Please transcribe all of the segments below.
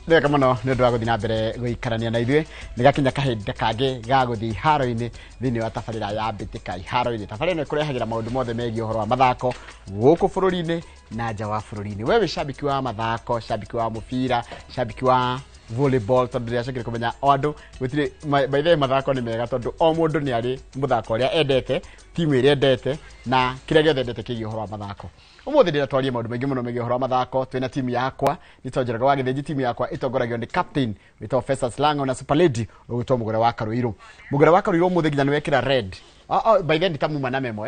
Wega mũno nĩ ũndũ wa gũthiĩ na mbere gũikarania na ithuĩ. Nĩ gakinya kahinda kangĩ ga gũthiĩ iharo-inĩ thĩinĩ wa tabarĩra ya Mbĩtĩka Iharo-inĩ. Tabarĩra ĩno ĩkũrehagĩra maũndũ mothe megiĩ ũhoro wa mathako gũkũ bũrũri-inĩ na nja wa bũrũri-inĩ. We wĩ cambĩki wa mathako, cambĩki wa mũbira, cambĩki wa volleyball, tondũ ndĩracokire kũmenya o andũ gũtirĩ by the way, mathako nĩ mega tondũ o mũndũ nĩ arĩ mũthako ũrĩa endete, timu ĩrĩa endete na kĩrĩa gĩothe endete kĩgiĩ ũhoro wa mathako. Ũmũthĩ ndĩratwaria maũndũ maingĩ mũno megiĩ ũhoro wa mathako. Twĩna timu yakwa nĩ Njoroge wa Gĩthĩnji. Timu yakwa ĩtongoragio nĩ captain wĩtagwo Festus Lango na super lady ũgwĩtwo Mũgũre wa Karũirũ. Mũgũre wa Karũirũ, ũmũthĩ nginya nĩ wekĩra red. Oh, oh, by then tamuma na memo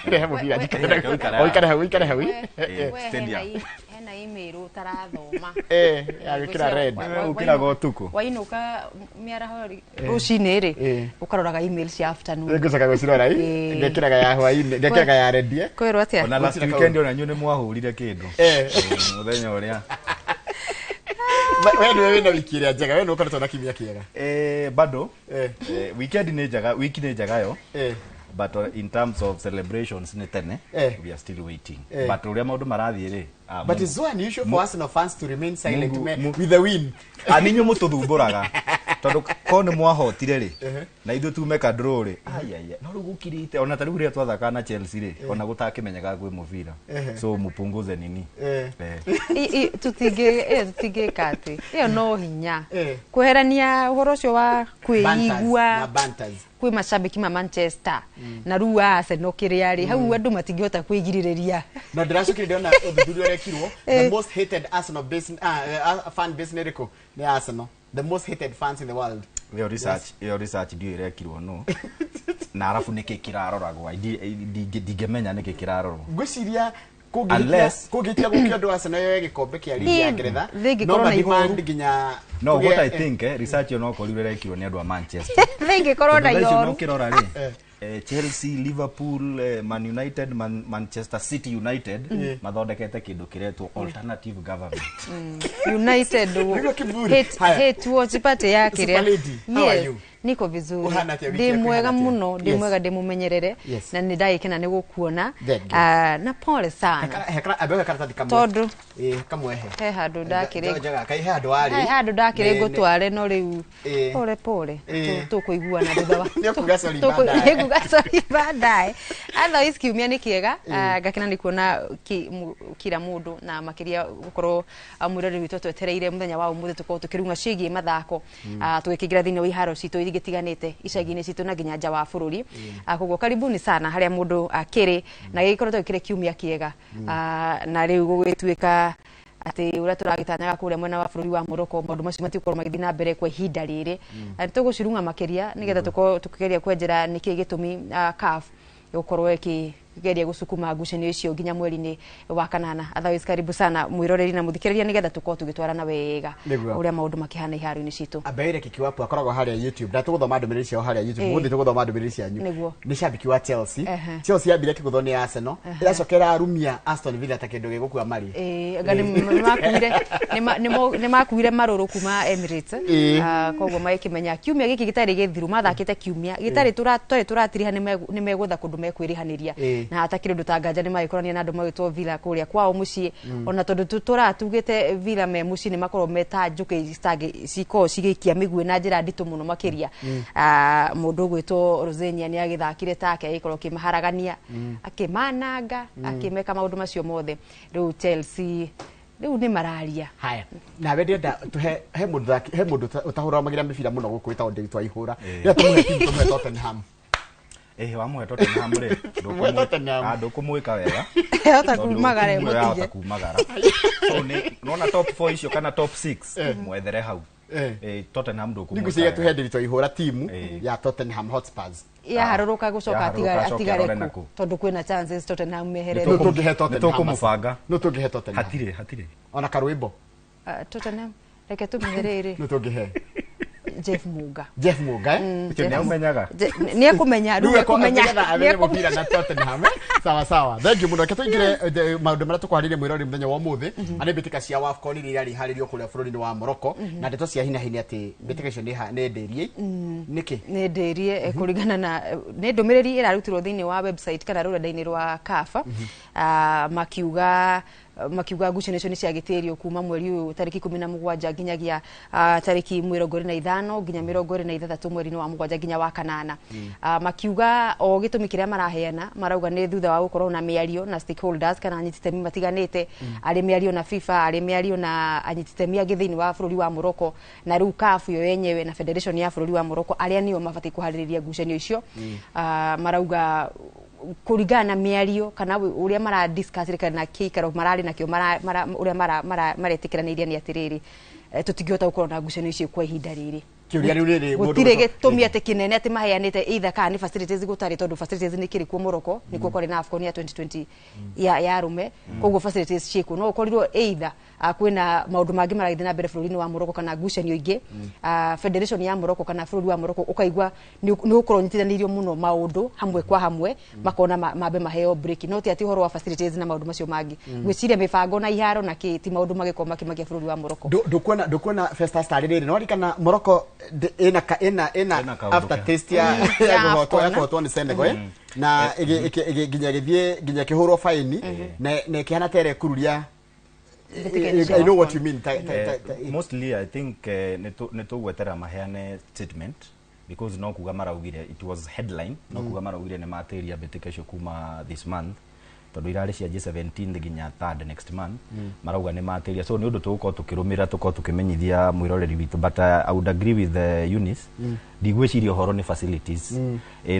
rehe mũbira njikare. Ũikare. Oh, ũikare hau, ũikare hau. We Stadium. hena email ũtarathoma. Ya gwĩkĩra red. Ũkĩraga ũtukũ. Wainũka mĩaraho rũcinĩ rĩ, ũkaroraga email cia afternoon. Ngũcoka gũcirora i ngekĩraga ya hwainĩ, ngekĩraga ya redie. Kwĩrwo atĩa? Ona last Gũtirĩ weekend ona inyuĩ nĩ mwahũrire kĩndũ. Mũthenya ũrĩa. We nĩwe wĩna wiki ĩrĩa njega, we nĩwe ũkoretwo na kiumia kĩega. Bado weekend nĩ njega, wiki nĩ njega yo. But in terms of celebrations nĩ tene. We are still waiting. But ũrĩa maũndũ marathiĩ rĩ, ah, But it's so unusual for Arsenal fans to remain silent with the win. Ah, nĩ inyuĩ mũtũthumbũraga tondũ ko nĩ mwahotire rĩ na ithuĩ tume ka draw rĩ, aiaia, no rĩu gũkirĩte ona ta rĩu rĩrĩa twathakaga na Chelsea rĩ, ona gũtakĩmenyekaga kwĩ mũbira, so mũpunguze nini. Tũtingĩka atĩ ĩyo no hinya kweherania ũhoro ũcio wa Banters na kwĩigua banters. Kwĩ macambĩki ma Manchester na rĩu a Arsenal kĩrĩa rĩ hau andũ matingĩhota kwĩgirĩrĩria. Na ndĩracokire ndĩrona ũthuthuria ũrekirwo, the most hated Arsenal base, fan base nĩ ĩrĩkũ? Nĩ Arsenal, the most hated fans in the world. Ĩyo research ndiũĩ ĩrekirwo no na arabu nĩkĩ kĩraroragwo. Ndingĩmenya nĩkĩ kĩrarorwo. Ngwĩciria kũngĩhitia gũkĩ ũndũ Arsenal yoe gĩkombe kĩa ligi ya Ngeretha, Thĩ ĩngĩkorwo no na ihoru. mademand nginya No what I think, research ĩyo no korirwo ĩrekirwo nĩ andũ a Manchester. Thĩ ĩngĩkorwo na Tondũ thaa icio ihoru. no ũkĩrora rĩ, Chelsea, Liverpool, Man United, Manchester City United mathondekete kĩndũ kĩretwo alternative government. United Nĩguo kiburi. Hate, Haya. hate watch party ya Super kĩrĩa. lady, how are Yes, you? Niko vizuri. Ũhana atĩa? Wiki Ndĩ yaku mwega ĩhana atĩa? mũno, ndĩ mwega, ndĩ mũmenyerere na nĩ ndagĩkena nĩ gũkuona. Thank you. Ah, na pole sana. Ambe karatathi kamwe. Tondũ Kamwe he. He handũ ndakĩrĩ Njaga kai he handũ warĩ. He handũ ndakĩrĩ ngũtware no rĩu pole pole. Tũkũiguana thutha wa Nĩ ũkuga sorry baadaye. Nĩnguga sorry baadaye. Otherwise kiumia nĩ kĩega. Ah, ngakena nĩ kuona kila mũndũ na makĩria gũkorwo mwĩroreri witũ twetereire mũthenya wa ũmũthĩ tũkorwo tũkĩrung'a ciĩgiĩ mathako. Ah, tũgĩkĩingĩra thĩinĩ wa iharo citũ iria itiganĩte icagi-inĩ citũ na nginya nja wa bũrũri. Ah, koguo karibuni sana harĩa mũndũ akĩrĩ na gĩgĩkoretwo gĩkĩrĩ kiumia kĩega. Ah, na rĩu gũgĩtuĩka atĩ ũrĩa tũragĩtanyaga kũrĩa mwena wa bũrũri wa Morocco, maũndũ macio matigũkorwo magĩthiĩ na mbere kwa ihinda rĩrĩ. Na nĩtũgũcirung'a makĩria nĩgetha tũkorwo tũkĩgeria kwenjera nĩkĩ gĩtũmi CAF gũkorwo ĩkĩgeria gũcukuma ngucanio icio nginya mweri-inĩ wa kanana. Otherwise karibu sana mwĩroreri na mũthikĩrĩria nĩgetha tũkorwo tũgĩtwarana wega ũrĩa maũndũ makĩhana iharo-inĩ citũ. Ambeire Kikiwapu akoragwo harĩa YouTube na tũgũthoma ndũmĩrĩri ciao harĩa YouTube. Mũthĩ tũgũthoma ndũmĩrĩri cianyu. Nĩ cambĩki wa Chelsea. Chelsea yambire kĩgũthwo nĩ Arsenal, ĩracoka ĩrarumia Aston Villa ta kĩndũ gĩgũkua mari. Anga nĩ makuire marũrũ kuma Emirates. Ah, koguo magĩkĩmenya kiumia gĩkĩ gĩtarĩ gĩthiru mathakĩte kiumia gĩtarĩ tũrarĩ tũratiriha nĩ megwetha kũndũ mekwĩrĩhanĩria na hatakĩrĩ ũndũ ta nganja nĩ magĩkorania na andũ magĩtwo Villa kũrĩa kwao mũciĩ, ona tondũ tũratugĩte Villa me mũciĩ nĩ makorwo me ta njũkĩ citangĩ cikoragwo cigĩikia mĩguĩ na njĩra nditũ mũno makĩria. Ah, mũndũ ũgwĩtwo Rosenia nĩ agĩthakire take agĩkorwo akĩmaharagania, akĩmananga, akĩmeka maũndũ macio mothe. Rĩu Chelsea rĩu nĩ mararia. Haya, nawe ndĩrenda tũhe he mũndũ ũtahũramagira mĩbira mũno gũkũ wĩtagwo Ndĩritũ wa Ihũra. Rĩrĩa tũmũhe timu, tũmũhe Tottenham. Wamũhe Tottenham rĩ, Tũmũhe Tottenham. Ah, ndũkũmwĩka wega. Hota Tondũ kumagara timu ĩyo yahota mũtige. kumagara, so nĩ nona top 4 icio kana top 6 mwethere hau. Tottenham ndũkũmwĩka Nĩngwĩciria wega. tũhe Ndĩritũ wa Ihũra timu ya Tottenham Hotspurs. Yaharũrũka gũcoka Yaharũrũka acoke atigare arore kũ nakũ. Tondũ kwĩna chances Tottenham meherere. No tũngĩhe Tottenham. Nĩtũkũmũbanga. No tũngĩhe Tottenham. Hatirĩ, hatirĩ. Ona karwĩmbo. Ah, Tottenham reke tũmĩhe rĩrĩ. No tũngĩhe Jeff Muga. Jeff Muga, eh? Ũcio nĩaumenyaga. Nĩ ekũmenya rĩu Rĩu ekũmenya. nĩgetha amenye mũbira na Tottenham, eh? Sawa sawa, thank you mũno. Reke tũingĩre maũndũ marĩa tũkwarĩrie mwĩrori mũthenya wa ũmũthĩ arĩ mbĩtĩka cia WAFCON iria irarĩ harĩrio kũrĩa bũrũri-inĩ wa Morocco, na ndeto cia hinahi nĩ atĩ mbĩtĩka icio nĩ ndĩrie nĩkĩ. Nĩ ndĩrie kũringana na nĩ ndũmĩrĩri ĩrarutirwo thĩinĩ wa website kana rũrenda-inĩ rwa CAF. Ah, makiuga Makiuga ngucanio icio nĩ ciagĩtĩrio kuma mweri ũyũ tarĩki 17 nginyagia tarĩki 25 nginya 26 mweri-inĩ wa mũgwanja nginya wa kanana. Makiuga o gĩtũmi kĩrĩa maraheana, marauga nĩ thutha wa gũkorwo na mĩario na stakeholders kana anyiti itemi matiganĩte, arĩ mĩario na FIFA, arĩ mĩario na anyiti itemi angĩ thĩinĩ wa bũrũri wa Morocco, na rĩu CAF yo yenyewe na federation ya bũrũri wa Morocco, arĩa nĩo mabatiĩ kũharĩrĩria ngucanio icio. Marauga kũringana na mĩario kana ũrĩa mara discuss kana kĩikaro mararĩ nakĩo, ũrĩa maretĩkĩranĩirie nĩ atĩrĩrĩ, tũtingĩhota gũkorwo na ngucanio icio kwa ihinda rĩrĩ. Kĩũria rĩu rĩrĩ, mũndũ Gũtirĩ gĩtũmi atĩ kĩnene atĩ maheanĩte either kana nĩ facilities gũtarĩ, tondũ facilities nĩ kĩrĩ kuo Morocco, nĩkuo kwarĩ na AFCON ya 2020 ya arũme, koguo facilities ciĩkuo. No ũkorirwo either kwĩna maũndũ mangĩ maragĩthiĩ na mbere bũrũri-inĩ wa Morocco kana ngucanio ingĩ, federation ya Morocco kana bũrũri wa Morocco ũkaigua nĩ ũkorwo ũnyitithanĩirio mũno maũndũ hamwe kwa hamwe, makona mambe maheo break, no ti atĩ ũhoro wa facilities na maũndũ macio mangĩ. Ngwĩciria mĩbango na iharo na kĩ ti maũndũ magĩkorwo makĩmakia bũrũri wa Morocco. Ndũkuona Festus tarĩ rĩrĩ no ririkana Morocco ĩna Ĩna kaũndũ after taste ya Ya kũhotwo ya AFCON. Kũhotwo nĩ Senegal, na nginya ĩgĩthiĩ nginya ĩkĩhũrwo faini na ĩkĩhana ta ĩrekururia. Mbĩtĩka icio I know what AFCON. you mean. Mostly I think nĩ tũgweterera maheane statement, because no kuga maraugire it was headline, no kuga maraugire nĩ matĩria mbĩtĩka icio kuma this month, tondũ irarĩ cia J17 nginya third next month. Marauga nĩ matĩria, so nĩ ũndũ tũgũkorwo tũkĩrũmĩrĩra, tũkorwo tũkĩmenyithia mwĩroreri witũ. But I would agree with Eunice, ndigwĩciria ũhoro nĩ facilities.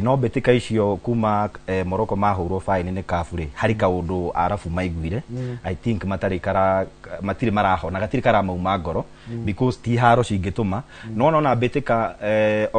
No mbĩtĩka icio kuma Morocco mahũrwo fine nĩ CAF rĩ, harĩ kaũndũ arabu maiguire. I think matarĩ kara matirĩ marahona, gatirĩ karamauma ngoro, because ti haro cingĩtũma no nona mbĩtĩka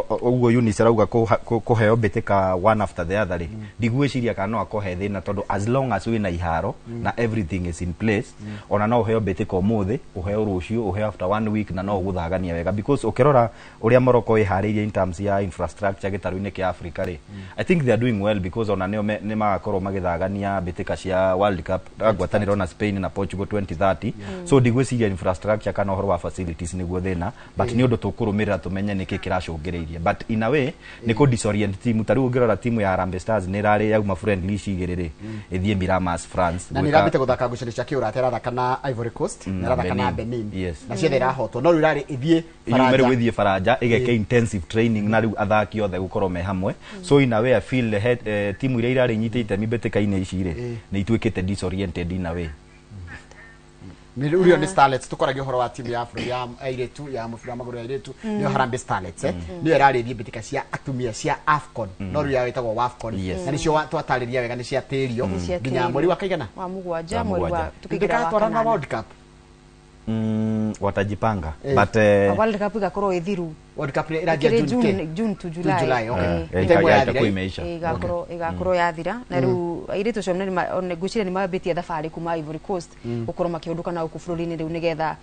ũguo Eunice arauga kũheo mbĩtĩka one after the other rĩ, ndigwĩciria kana no akohe thĩna, tondũ as long as wĩna iharo na everything is in place, ona no ũheo mbĩtĩka ũmũthĩ, ũheo rũciũ, ũheo after one week, na no ũgũthagania wega, because ũkĩrora ũrĩa Morocco ĩharĩirie in terms ya infrastructure gĩtarũ-inĩ kĩa Africa rĩ, I think they are doing well, because ona nĩo nĩ magakorwo magĩthagania mbĩtĩka cia World Cup ngwatanĩro na Spain na Portugal 2030. So ndigwĩciria infrastructure kana ũhoro wa facilities nĩguo thĩna, but nĩ ũndũ tũkũrũmĩrĩra tũmenye nĩkĩ kĩracũngĩrĩirie. But in a way nĩ kũ disorient team. Ta rĩu ũngĩrora timu ya Harambee Stars nĩ ĩrarĩ yauma friendly ici igĩrĩ rĩ, ĩthiĩ Miramas France Na nĩ irambĩte gũthaka ngucanio cia kĩũrata, ĩrathaka na Ivory Coast na ĩrathaka na Benin. Benin. Yes. Na ciothe irahotwo, no rĩu irarĩ ithiĩ yume rĩu Faranja. ĩthiĩ Faranja ĩgeke intensive training na rĩu athaki othe gũkorwo me hamwe. So in a way I feel the head, timu iria irarĩ inyite itemi mbĩtĩka-inĩ ici rĩ, nĩ ituĩkĩte disoriented in a way. Nĩ rĩu ĩyo nĩ Starlets, tũkoragia ũhoro wa timu ya bũrũri ya airĩtu ya mũbira wa magũrũ ya airĩtu, nĩyo Harambee Starlets, nĩyo ĩrarĩ ĩthiĩ mbĩtĩka cia atumia cia AFCON, no rĩu yao ĩtagwo WAFCON. Yes. Na nĩcio twatarĩria wega nĩ ciatĩrio Nĩ nginya ciatĩrio. mweri wa kaigana? Wa mũgwanja. Wa Mweri wa mũgwanja. tukĩingĩra wa Ndĩgatwarana kanana. World Cup. Watajipanga, Eh. but World Cup igakorwo ĩthiru. World Cup nĩ ĩranjia Ĩkĩrĩ June. June, June to July. July, okay. Eh. Time yathira, itakuwa imeisha. Igakorwo yathira, na rĩu airĩtu acio ngwĩciria nĩ mambĩtie thabarĩ kuma Ivory Coast gũkorwo makĩũndũka na gũkũ bũrũri-inĩ rĩu, nĩgetha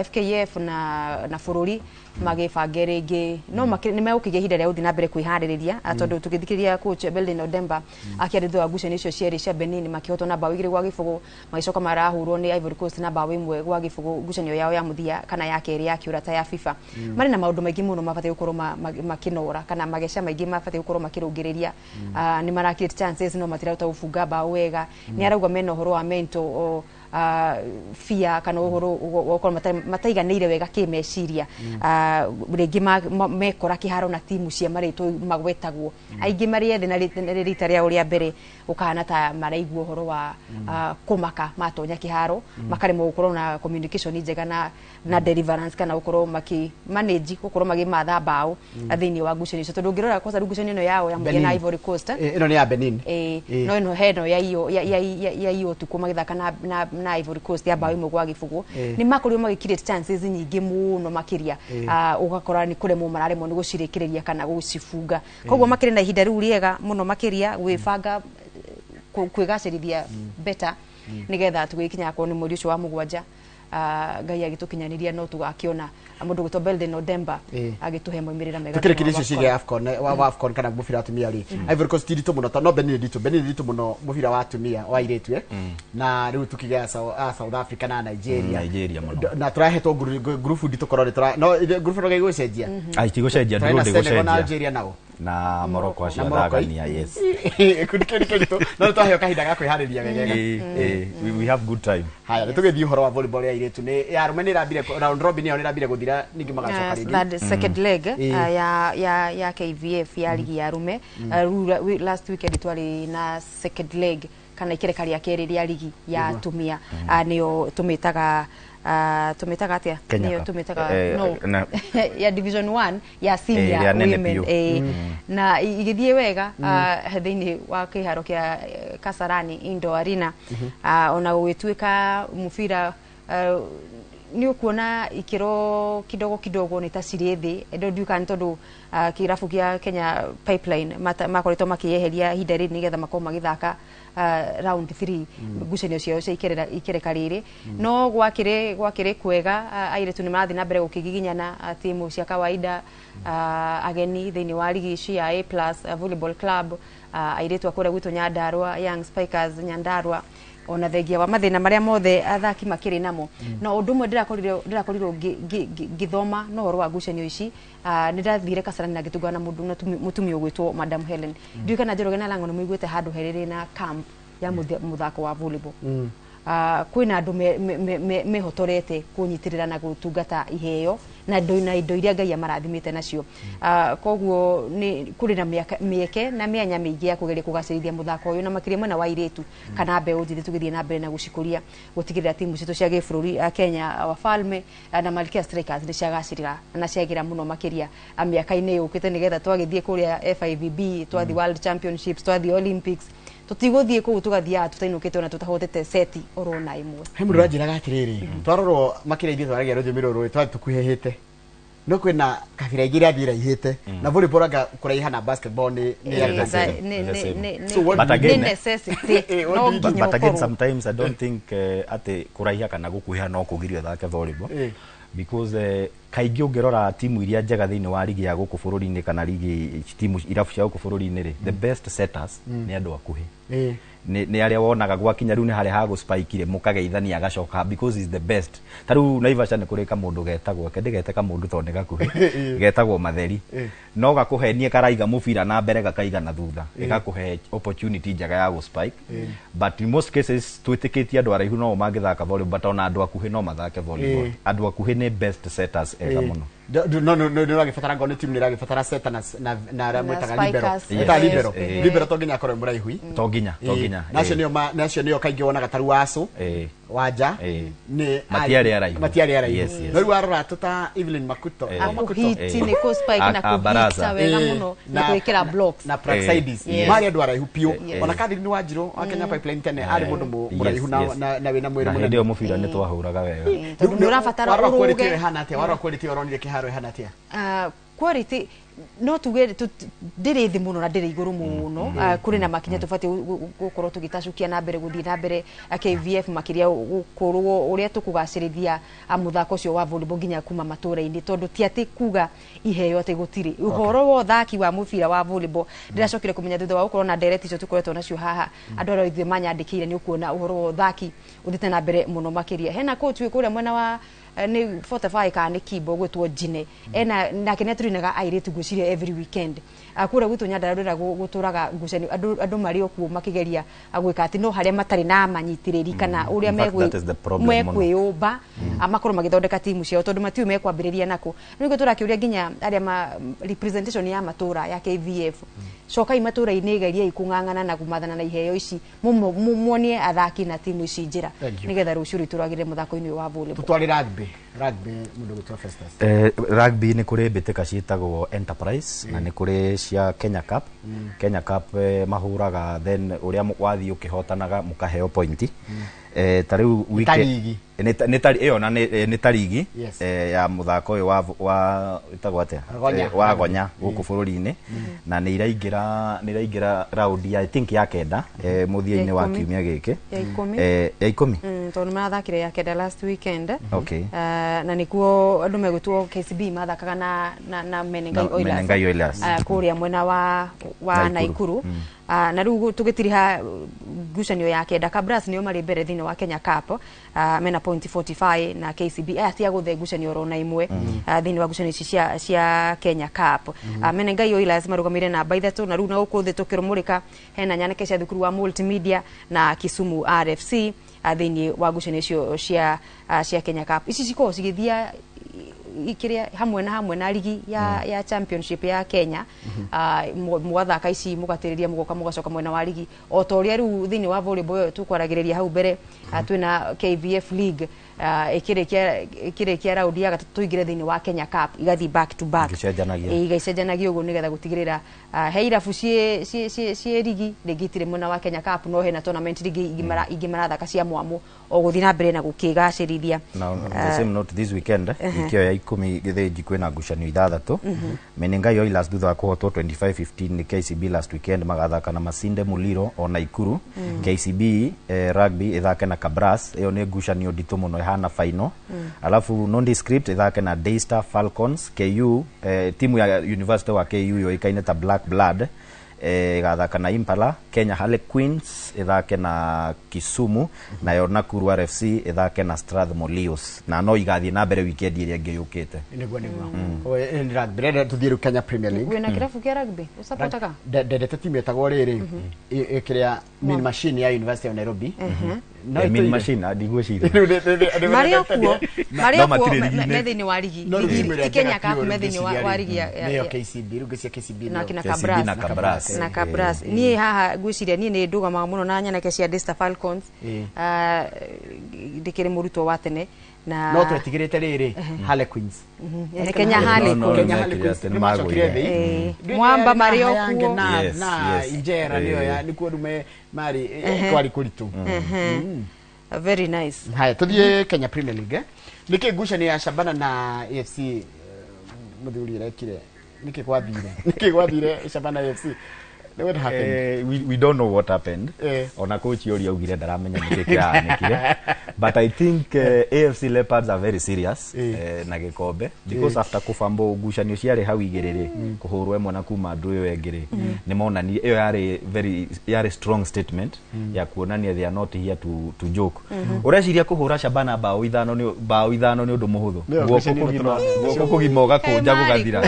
FKF na bũrũri magĩbange rĩngĩ, no nĩ megũkĩgĩa ihinda rĩa gũthiĩ na mbere kwĩharĩrĩria, tondũ tũgĩthikĩrĩria coach Beldin Odemba akĩaria thutha wa ngucanio icio cierĩ cia Benin, makĩhotwo na mbaũ 2-0, magĩcoka marahũrwo nĩ Ivory Coast na mbaũ 1-0, ngucanio yao ya mũthia kana ya kerĩ ya kĩũrata ya FIFA, marĩ na maũndũ maingĩ mũno mabatiĩ gũkorwo makĩnora kana mageca maingĩ mabatiĩ gũkorwo makĩrũngĩrĩria. Nĩ mara create chances no matirahota gũbunga mbaũ wega. Nĩ arauga mena ũhoro wa mental fear kana ũhoro wa gũkorwo mataiganĩire wega kĩmeciria. Rĩngĩ mekora kĩharo na timu cia marĩtwo magwetagwo aingĩ marĩ ethĩ na rita rĩao rĩa mbere, ũkahana ta maraigua ũhoro wa kũmaka matonya kĩharo, makaremwo gũkorwo na communication njega na deliverance kana gũkorwo maki manage gũkorwo magĩmatha mbaũ thĩinĩ wa ngucanio icio, tondũ ũngĩrora kwanza rĩu ngucanio ĩno yao ya mũthia na Benin. Ivory Coast, Ĩno nĩ ya Benin. No ĩno heno ya iyo ya iyo ũtukũ magĩthaka na Ivory Coast ya mbaũ 1-0, nĩ makorirwo magĩ create chances nyingĩ mũno makĩria. Ũgakora nĩ kũremwo mararemwo nĩ gũcirĩkĩrĩria kana gũcibunga, koguo makĩrĩ na ihinda rĩu rĩega mũno makĩria gwĩbanga, kwĩgacĩrithia better, nĩgetha tũgĩkinya akorwo nĩ mweri ũcio wa mũgwanja, Ngai agĩtũkinyanĩria, no tũgakĩona mũndũ gwĩtwo Beldin Odemba agĩtũhe maumĩrĩra mega Tukĩrĩkĩria thĩinĩ icio wa ciĩgiĩ AFCON, wa AFCON kana mũbira wa atumia rĩ, Ivory Coast ti nditũ mũno, no Benin nĩ nditũ, Benin nĩ nditũ mũno mũbira wa atumia wa airĩtu, na rĩu tukĩgĩa South Africa na Nigeria. Nigeria mũno. Na tũrahetwo ngurubu nditũ korwo nĩ no ngurubu no gĩgũcenjia. Ai, tigũcenjia. Tũrĩ na Ndĩrũ Senegal na ndĩgũcenjia. Algeria nao. Na Morocco acio Na Morocco, athagania, yes. Gĩkundi kĩu nĩ kĩritũ, no nĩ twaheo kahinda ga kwĩharĩria wegega. We have good time. Haya, nĩ tũgĩthiĩ ũhoro wa volleyball ya airĩtu. Nĩ ya arũme nĩ ĩrambire, round robin yao nĩ ĩrambire gũthira, ningĩ magacoka rĩngĩ. That second leg ya KVF ya ligi ya arume. Rĩu last weekend twarĩ na second leg kana ikereka rĩa kerĩ rĩa ligi ya atumia. Nĩyo tũmĩtaga, tũmĩtaga atĩa? Kenya Nĩyo Cup. tũmĩtaga no ya division 1 ya senior ĩrĩa nene women. biũ. Na igĩthiĩ wega thĩinĩ wa kĩharo kĩa Kasarani Indoor Arena. Ona gũgĩtuĩka mũbira nĩ ũkuona ikĩro kidogo kidogo nĩ ta cirĩ thĩ, ndo ndiũĩ kana nĩ tondũ kĩrabu kĩa Kenya Pipeline makoretwo makĩyeheria ihinda rĩrĩ nĩgetha makorwo magĩthaka round 3 ngucanio ciao cia ikereka rĩrĩ. No gwakĩrĩ kwega, airĩtu nĩ marathiĩ na mbere gũkĩgiginyana, timu cia kawaida, ageni thĩinĩ wa ligi ici ya A Plus Volleyball Club, airĩtu a kũrĩa gwitũ Nyandarua, Young Spikers Nyandarua, ona thengia wa mathĩna marĩa mothe athaki makĩrĩ namo. No ũndũ ũmwe ndĩrakorirwo ngĩthoma na ũhoro wa ngucanio ici, nĩ ndathire Kasarani na ngĩtũngana na mũndũ na mũtumia ũgwĩtwo Madam Helen. Ndiũĩ kana Njoroge na Lang'o nĩ mũiguĩte handũ herĩrĩ na camp ya mũthako wa volleyball. Kwĩna andũ mehotorete kũnyitĩrĩra na gũtungata iheo na indo iria Ngai amarathimĩte nacio. Koguo nĩ kũrĩ na mĩeke na mĩanya mĩingĩ ya kũgeria kũgacĩrithia mũthako ũyũ, na makĩria mwena wa airĩtu kana mbeũ njĩthĩ, tũgĩthiĩ na mbere na gũcikũria, gũtigĩrĩra timu citũ cia gĩbũrũri, Kenya Wafalme na Malkia Strikers nĩ ciagacĩrĩra na ciagĩra mũno makĩria mĩaka-inĩ yũkĩte, nĩgetha twagĩthiĩ kũrĩa FIVB, twathiĩ World Championships, twathiĩ Olympics, tũtigũthiĩ kũu tũgathiaga tũtainũkĩte ona tũtahotete seti oro na ĩmwe. He mũndũ ũranjĩraga atĩrĩrĩ, twarorwo makĩria ithuĩ twaragia rũthiomi rũrũ twathiĩ tũkuhĩhĩte, no kwĩna kabira ingĩ irathiĩ iraihĩte, na volleyball anga kũraiha na basketball nĩ the same. The same. So what But nĩ again, necessity what no do you do? nginya But again, ũkorwo. Sometimes I don't think atĩ kũraiha kana gũkuhĩha no kũgirie ũthake volleyball, because kaingĩ ũngĩrora timu iria njega thĩinĩ wa ligi ya gũkũ bũrũri-inĩ kana ligi timu irabu cia gũkũ bũrũri-inĩ rĩ, the best setters nĩ andũ akuhĩ. Nĩ arĩa wonaga gwakinya rĩu nĩ harĩa hagũspike rĩ, mũkageithania agacoka because is the best. Ta rĩu Naivasha nĩ kũrĩ kamũndũ getagwo, ke ndĩgete kamũndũ tondũ nĩ gakuhĩ, getagwo Matheri, no gakũhenie karaiga mũbira na mbere gakaiga na thutha, ĩgakũhe opportunity njega ya gũspike. But in most cases twĩtĩkĩtie andũ araihu no mangĩthaka volleyball, but ona andũ akuhĩ no mathake volleyball. Andũ akuhĩ nĩ best setters ega mũno. No nĩ ũragĩbatara, ngoro nĩ timu nĩ ĩragĩbatara setter na arĩa Na mwĩtaga libero. spikers. Mwĩtaga libero. Yes. Libero to nginya akorwo mũraihu. To nginya. Nacio nĩo nacio nĩo kaingĩ wonaga ta rĩu Wacu Wanja nĩ Matiarĩ araihu. Matiarĩ araihu. Yes. No rĩu warora tũta Evelyn Makuto. Makuto. Kũhiti nĩ kũ-spike na A baraza. kũhita wega mũno na gwĩkĩra blocks. Na Praxides marĩ andũ araihu biũ. Ona Catherine Wanjirũ wa Kenya Pipeline tene arĩ mũndũ mũraihu na wĩna mwĩrĩ Na mũnene. hĩndĩ ĩyo mũbira nĩ twahũraga wega. Tondũ nĩ ũrabatara Warora quality ũrũge. ĩyo ĩhana atĩa? Warora quality ĩyo ũronire kĩharo ĩhana atĩa? Quality no tuge ndĩrĩ thĩ mũno na ndĩrĩ igũrũ mũno. Kũrĩ na makinya tũbatiĩ gũkorwo tũgĩtacukia na mbere, gũthiĩ na mbere, KVF makĩria, gũkorwo ũrĩa tũkũgacĩrithia mũthako ũcio wa volleyball nginya kuma matũra-inĩ, tondũ ti atĩ kuga iheo atĩ gũtirĩ ũhoro wa ũthaki wa mũbira wa volleyball. Ndĩracokire kũmenya thutha wa gũkorwo na ndereti icio tũkoretwo nacio haha, andũ arĩa ithuĩ manyandĩkĩire, nĩ ũkuona ũhoro wa ũthaki ũthiĩte na mbere mũno makĩria. Hena coach wĩ kũrĩa mwena wa nĩ Fortify kana nĩ Kimbo gwĩtwo Njine, ena nake nĩ atũrinaga airĩtu ngwĩciria every weekend. Kũrĩa gwitũ Nyandarua ndĩra gũtũraga ngucanio, andũ marĩ o kuo makĩgeria gwĩka atĩ no harĩa matarĩ na manyitĩrĩri kana ũrĩa In fact, that is the problem mũno. mekwĩyũmba, makorwo magĩthondeka timu ciao tondũ matiũĩ mekwambĩrĩria nako. Nĩguo tũrakĩũria nginya arĩa ma representation ya matũra ya KVF, cokai matũra-inĩ, geriai kũng'ang'ana na kũmathana na iheo ici, muonie athaki na timu ici njĩra Thank you. nĩgetha rũciũ rwitũ rwagĩrĩre mũthako-inĩ ũyũ wa volleyball. Tutware rugby, rugby mũndũ gwĩtwo Festus. Rugby nĩ kũrĩ mbĩtĩka ciĩtagwo Enterprise na nĩ kũrĩ cia Kenya Cup. Kenya Cup mahũraga, then ũrĩa wathiĩ ũkĩhotanaga mũkaheo pointi. Ta rĩu Ta ligi. Nĩ ta ĩyo na nĩ ta ligi ya mũthako ũyũ wa ĩtagwo atĩa? Gonya. Wa gonya gũkũ bũrũri-inĩ, na nĩ iraingĩra round ya, I think, ya kenda mũthia-inĩ Ya wa 10. kiumia gĩkĩ. Ya 10. Ya 10. Tondũ nĩ marathakire ya kenda last weekend. Na nĩkuo andũ megwĩtwo KCB mathakaga na Menengai Na Oilers. Menengai Oilers. Kũrĩa mwena wa Naikuru. Naikuru. Na rĩu tũgĩtiriha ngucanio ya kenda, Kabras nĩo marĩ mbere thĩinĩ wa Kenya Cup, mena point 45 na KCB aya tia guthe ngucanio oro na imwe thiini wa ngucanio ici cia Kenya Cup. Menengai Oilers marugamire namba 3 na riu na guku thi tukirumurika hena nyanake cia thukuru wa Multimedia na Kisumu RFC thiini wa ngucanio icio cia Kenya Cup. Ici cikoragwo cigithia ikiria hamwe na ligi ya championship ya Kenya. Mugathaka ici mugatiriria mugoka mugacoka mwena wa ligi o ta uria riu thiini wa volleyball tukwaragiriria hau mbere. Twina KVF League ikirikia raundi ya gatatu tuingire thiini wa Kenya Cup igathi back to back igacenjanagia uguo nigetha gutigirira he irabu cie ligi ringi itire mwena wa Kenya Cup no hena tournament ringi ingi marathaka cia mwamo o guthi na mbere na gukigacirithia. Now the same note this weekend ikio ya 10 githinji kwina ngucanio 6. Menengai Oilers thutha wa kuhotwo 25-15 ni KCB last weekend magathaka na Masinde Muliro ona Ikuru. KCB rugby ithake na Kabras, iyo ni ngucanio nditũ muno ihana final. Alafu Nondescript ithake na Daystar Falcons. KU timu ya University wa KU yoikaine ta Black Blood igathaka na Impala. Kenya Harlequins ithake na Kisumu, nayo Nakuru RFC ithake na Strathmore Leos, na no igathie na mbere weekend iria ĩngĩ yũkĩte. Niguo niguo rugby renda tuthiĩ Kenya Premier League. Wĩna kĩrabu kĩa rugby ũsapotaga? Ndendete timu ĩtagwo rĩrĩ ĩkĩrĩa Mean Machine ya University of Nairobi. Mean Machine ndigwĩciria marĩ kuo me thĩinĩ wa ligi Kenya Cup me thĩinĩ wa ligi ya KCB rĩu ngĩcia KCB na kina Kabras na Kabras. Niĩ haha ngwĩciria niĩ nĩ ndũgamaga mũno na nyanake cia Daystar Falcons. Ndĩkĩrĩ mũrutwo wa tene na no twetigirite rĩrĩ Harlequins Kenya Harlequins nĩ macokire thĩ mwamba marĩ o kuo na injera nĩyo ya nĩkuo ndume marĩ kwari kũritũ. Very nice. Haya tuthiĩ Kenya Premier League. Nĩkĩ ngucanio ya Shabana na AFC mũthuri ĩrekire? Nĩkĩ gwathire Shabana AFC? What happened? We don't know what happened. Ona coach ori augire ndaramenya nĩkĩ kĩrahanĩkire. But I think AFC Leopards are very serious na gĩkombe because after kũbambo ngucanio ciarĩ hau igĩrĩ rĩ kũhũrwo ĩmwe na kuma andũ ĩyo ĩngĩ rĩ nĩ monanie ĩyo yarĩ very yarĩ strong statement ya kuonania they are not here to joke. Ũreciria kũhũra Shabana bao ithano nĩ ũndũ mũhũthũ, guoko kũgima ũgakũnja gũgathira.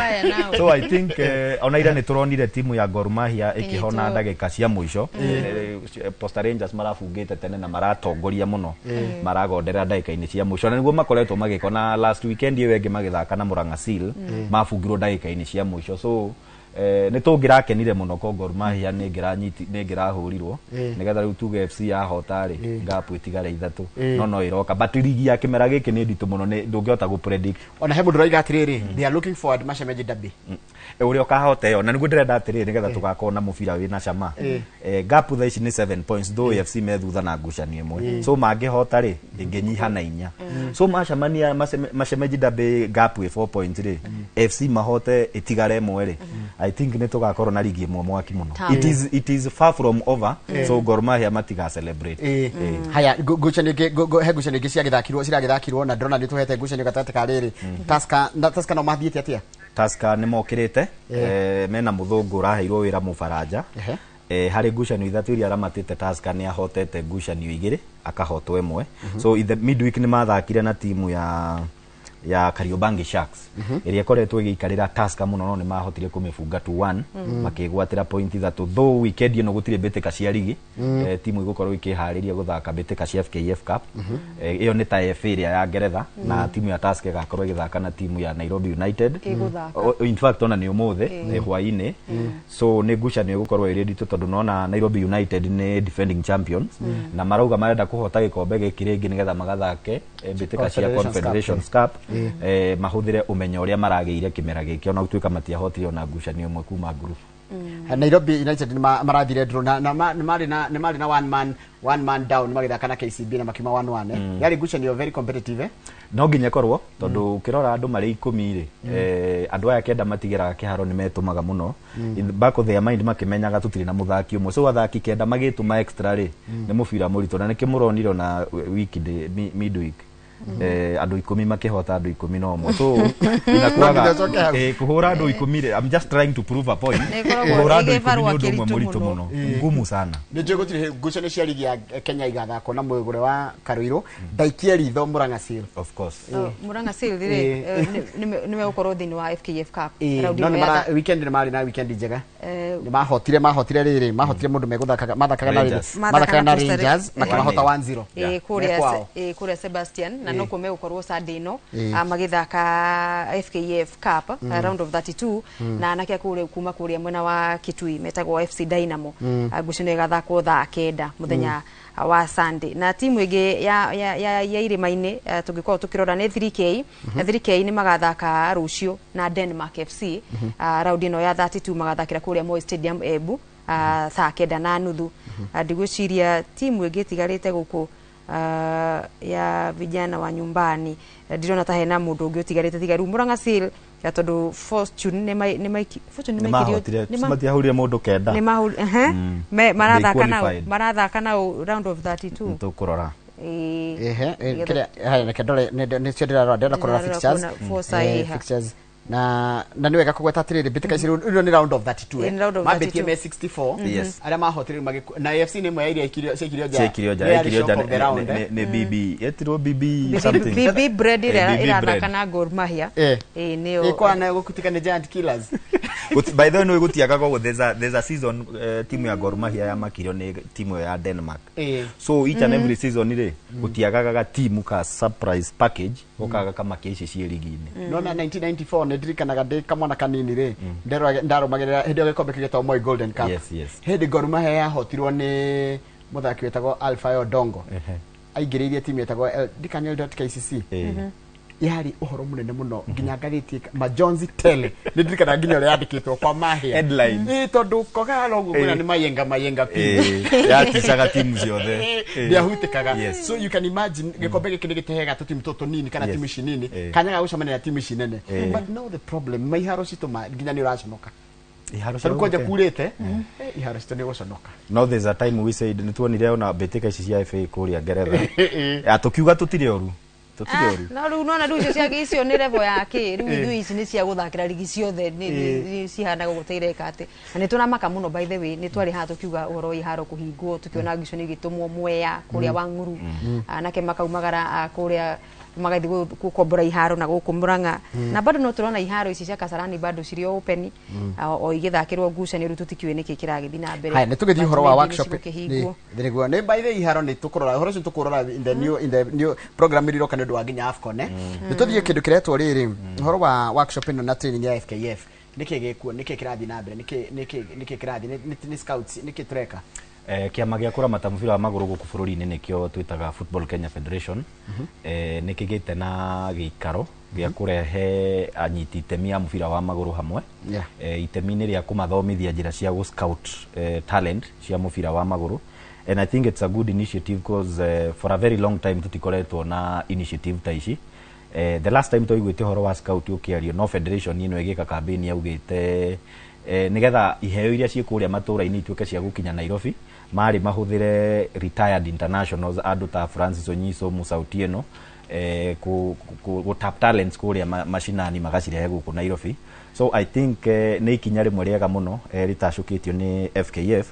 So I think ona ira nĩ tũronire timu ya Gor Mahia ĩkĩhona ndagĩka cia mũico. Posta Rangers marabungĩte tene na maratongoria mũno, maragondera ndagĩka-inĩ cia mũico na nĩguo makoretwo magĩka. Na last weekend ĩyo ĩngĩ magĩthaka na Murang'a Seal mabungirwo ndagĩka-inĩ cia mũico. So nĩ tũngĩrakenire mũno ko Gor Mahia nĩ ngĩrahũrirwo nĩgetha rĩu tuge FC yahota rĩ gap ĩtigare 3 no ĩroka. But ligi ya kĩmera gĩkĩ nĩ nditũ mũno, ndũngĩhota gũ predict. Ona he mũndũ ũroiga atĩrĩrĩ they are looking forward macemeji derby ũrĩa ũkahota ĩyo, na nĩguo ndĩrenda atĩrĩrĩ nĩgetha tũgakorwo na mũbira wĩna cama. Gap thaa ici nĩ 7 points though AFC me thutha na ngucanio ĩmwe, so mangĩhota rĩ ĩngĩnyiha na 4. So macemania macemeji derby gap ĩ 4 points rĩ AFC mahote ĩtigare ĩmwe rĩ I think nĩ tũgakorwo na ligi ĩmwe mwaki mũno. It is far from over. So Gor Mahia matiga celebrate. Haya ngucanio he ngucanio ingĩ ciagĩthakirwo ciragĩthakirwo na ndĩrona nĩ tũhete ngucanio gatagatĩ ka rĩrĩ Tusker no mathiĩte atĩa? Tusker nĩ mokĩrĩte mena mũthũngũ ũraheirwo wĩra Mũfaranja. Harĩ ngucanio 3 iria aramatĩte Tusker nĩ ahotete ngucanio 2 akahotwo 1. So in the midweek nĩ mathakire na timu ya Kariobangi Sharks ĩrĩa ĩkoretwo ĩgĩikarĩra Tusker mũno no nĩ mahotire kũmĩbunga 2-1 makĩgwatĩra point 3. Though weekend ĩno gũtirĩ mbĩtĩka cia ligi, timu igũkorwo ikĩharĩria gũthaka mbĩtĩka cia FKF Cup. Ĩyo nĩ ta FA ĩrĩa ya Ngeretha, na timu ya Tusker ĩgakorwo ĩgĩthaka na timu ya Nairobi United. In fact ona nĩ ũmũthĩ hwaĩ-inĩ. So nĩ ngucanio ĩgũkorwo ĩrĩ nditũ tondũ nona Nairobi United nĩ defending champions na marauga marenda kũhota gĩkombe gĩkĩ rĩngĩ nĩgetha magathake mbĩtĩka cia Confederations Cup. Mahũthĩre ũmenyo ũrĩa maragĩire kĩmera gĩkĩ ona gũtuĩka matiahotire ona ngucanio ĩmwe kuma group. Nairobi United marathire draw na marĩ na one man down magĩthaka na KCB na makiuma 1-1. Yarĩ ngucanio very competitive. No nginya ĩkorwo tondũ ũkĩrora andũ marĩ 10 rĩ andũ aya 9 matigĩraga kĩharo nĩ metũmaga mũno. Back of their mind makĩmenyaga tũtirĩ na mũthaki ũmwe, so athaki 9 magĩtũma extra rĩ nĩ mũbira mũritũ, na nĩkĩo mũronire ona weekday midweek Andũ 10 makĩhota andũ 11, so inakuaga No nginya ũcoke hau. Kũhũra andũ 10 rĩ, I'm just trying to prove a point. Nĩ ĩkoragwo Kũhũra andũ ĩ 10 gĩbarũa nĩ ũndũ ũmwe kĩritũ mũritũ mũno. mũno, ngumu sana. Nä njå gå tirä ngucanio cia rigi ya Kenya igathakwo na mwĩgũre wa Karuirũ ndaikie ritho Murang'a Seal. Of course. Murang'a Seal rĩ, nĩ megũkorwo thĩinĩ wa FKF Cup round No ĩno nĩ ya mara weekend nĩ marĩ na weekend njega. Nĩ mahotire rĩrĩ, mahotire mũndũ megũthakaga mathakaga na rĩrĩ Rangers. mathakaga na Mathakaga na Costa Rangers makĩmahota 1-0. Ĩĩ, Me kũrĩa kwao. Ĩĩ, kũrĩa Sebastian, na nokuo megũkorwo Sunday ĩno magĩthaka FKF Cup, round of 32, na anake a kũrĩa kuma kũrĩa mwena wa Kitui metagwo FC Dynamo. Ngucanio ĩgathakwo thaa 9 mũthenya wa Sunday. Na timu ĩngĩ ya irĩma-inĩ, tũngĩkorwo tũkĩrora nĩ 3K. Na 3K nĩ magathaka rũciũ na Denmark FC. Round ĩno ya 32 magathakĩra kũrĩa Moi Stadium Embu, thaa 9:30. Ndigwĩciria timu ĩngĩ ĩtigarĩte gũkũ, ya vijana wa nyumbani. Ndirona ta hena mũndũ ũngĩ ũtigarĩte tiga rĩu Murang'a Seal, ya tondũ Fortune Fortune nĩ nĩ mahotire, matiahũrire mũndũ 9. nĩ ehe. Marathaka nao They qualified. Marathaka nao round of 32. Tũkũrora. Ĩĩ. Ehe, Nĩgetha- kĩrĩa haya, reke ndore nĩcio ndĩrarora, ndĩrenda kũrora Ndĩrarora fixtures. kuona Forsyth ĩha. Fixtures na nĩ wega kũgweta atĩrĩrĩ, mbĩtĩka ici rĩu ĩno nĩ round of 32. Ĩĩ, nĩ round of Mambĩtie 32. me 64. Yes. Arĩa mahotire rĩu na AFC nĩ ĩmwe ya iria ciaikirio nja. Ciaikirio nja. Nĩ yarĩ Yaikirio nja shock of the round, eh. nĩ BB, yetirwo BB something. BB Bread ĩrĩa BB ĩrathaka Bread. na Gor Mahia. Ĩĩ, nĩyo. Ĩ kwana gũkutika nĩ Giant Killers. By the way, no gũtiagaga ũguo, there's a season, timu ya Gor Mahia yamakirio nĩ timu ya Denmark. So each and every season rĩ, gũtiagaga ga timu ka surprise package gokaga kamakia ici ciĩ rigi-inĩ. Nona 1994 nĩ ndirikanaga ndĩ kamwana kanini rĩ, ndarũmagĩrĩra hĩndĩ ĩyo gĩkombe kĩgetwo Moi Golden Cup. Yes. Hĩndĩ Gor Mahia yahotirwo nĩ mũthaki wetagwo Alfayo Dongo. Aingĩrĩirie timu yetagwo ndikana Eldoret KCC. Yarĩ ũhoro mũnene mũno nginya ngathĩti majonzi tele nĩ ndirikanaga nginya ũrĩa yandĩkĩtwo kwa Mahia. Headline. Ĩ, tondũ kogara ũguo kwĩna nĩ mayenga mayenga pi. Yaticaga timu ciothe. Ndiahutĩkaga. So you can imagine gĩkombe gĩkĩ nĩ gĩtehega tũtimu tũtũ tũnini kana timu ici nini kanya ga gũcemania na timu ici nene. But now the problem, maiharo citũ nginya nĩ ũraconoka. Iharo cia Tondũ kwanja gũkũ. kurĩte, iharo citũ nĩ gũconoka. No there's a time we said nĩ tuonire ona mbĩtĩka ici cia FA kũrĩa Ngeretha, tũkiuga tũtirĩ oru, tũtirĩ oru. No rĩu nona rĩu icio cia icio nĩ level ya kĩ rĩu ithuĩ ici nĩ cia gũthakĩra rigi ciothe nĩ cihanaga ũguo ta ireka atĩ na nĩ tũramaka mũno. By the way, nĩ twarĩ haha tũkiuga ũhoro wa iharo kũhingwo, tũkĩona ngucanio igĩtũmwo Mwea kũrĩa Wang'uru, anake makaumagara, kũrĩa magathiĩ gũkombora iharo na gũkũ Murang'a, na bado no tũrona iharo ici cia Kasarani bado cirĩ o open, o igĩthakĩrwo ngucanio. Rĩu tũtikĩũĩ nĩkĩ kĩragĩthiĩ na mbere. Haya, nĩ tũgĩthiĩ But ũhoro wa maybe nĩ workshop. cigũkĩhingwo. Nĩguo nĩ by the way, iharo nĩ tũkũrora ũhoro ũcio, tũkũrora in the new program ĩrĩa ĩroka nĩ ũndũ wa nginya AFCON. Nĩ tũthiĩ kĩndũ kĩretwo rĩrĩ, ũhoro wa workshop ĩno na training ya FKF. Nĩkĩ gĩkuo, nĩkĩ kĩrathiĩ na mbere, nĩkĩ kĩrathiĩ, nĩ scouts, nĩkĩ tũreka? Kĩama gĩa kũramata mũbira wa magũrũ gũkũ bũrũri-inĩ nĩkĩo twĩtaga Football Kenya Federation, nĩ kĩgĩte na gĩikaro gĩa kũrehe anyiti itemi a mũbira wa magũrũ hamwe itemi-inĩ rĩa kũmathomithia njĩra cia gũ scout talent cia mũbira wa magũrũ. And I think it's a good initiative because for a very long time tũtikoretwo na initiative ta ici. The last time twaiguĩte ũhoro wa scout ũkĩario no federation ĩno ĩgĩka campaign yaugĩte nĩgetha iheo iria ciĩ kũrĩa matũra-inĩ ituĩke cia gũkinya Nairobi, marĩ mahũthĩre retired internationals, andũ ta Francis Onyiso, Musa Otieno, ku tap talents kũrĩa macinani magacirehe gũkũ Nairobi. So I think nĩ ikinya rĩmwe rĩega mũno rĩtacũkĩtio nĩ FKF,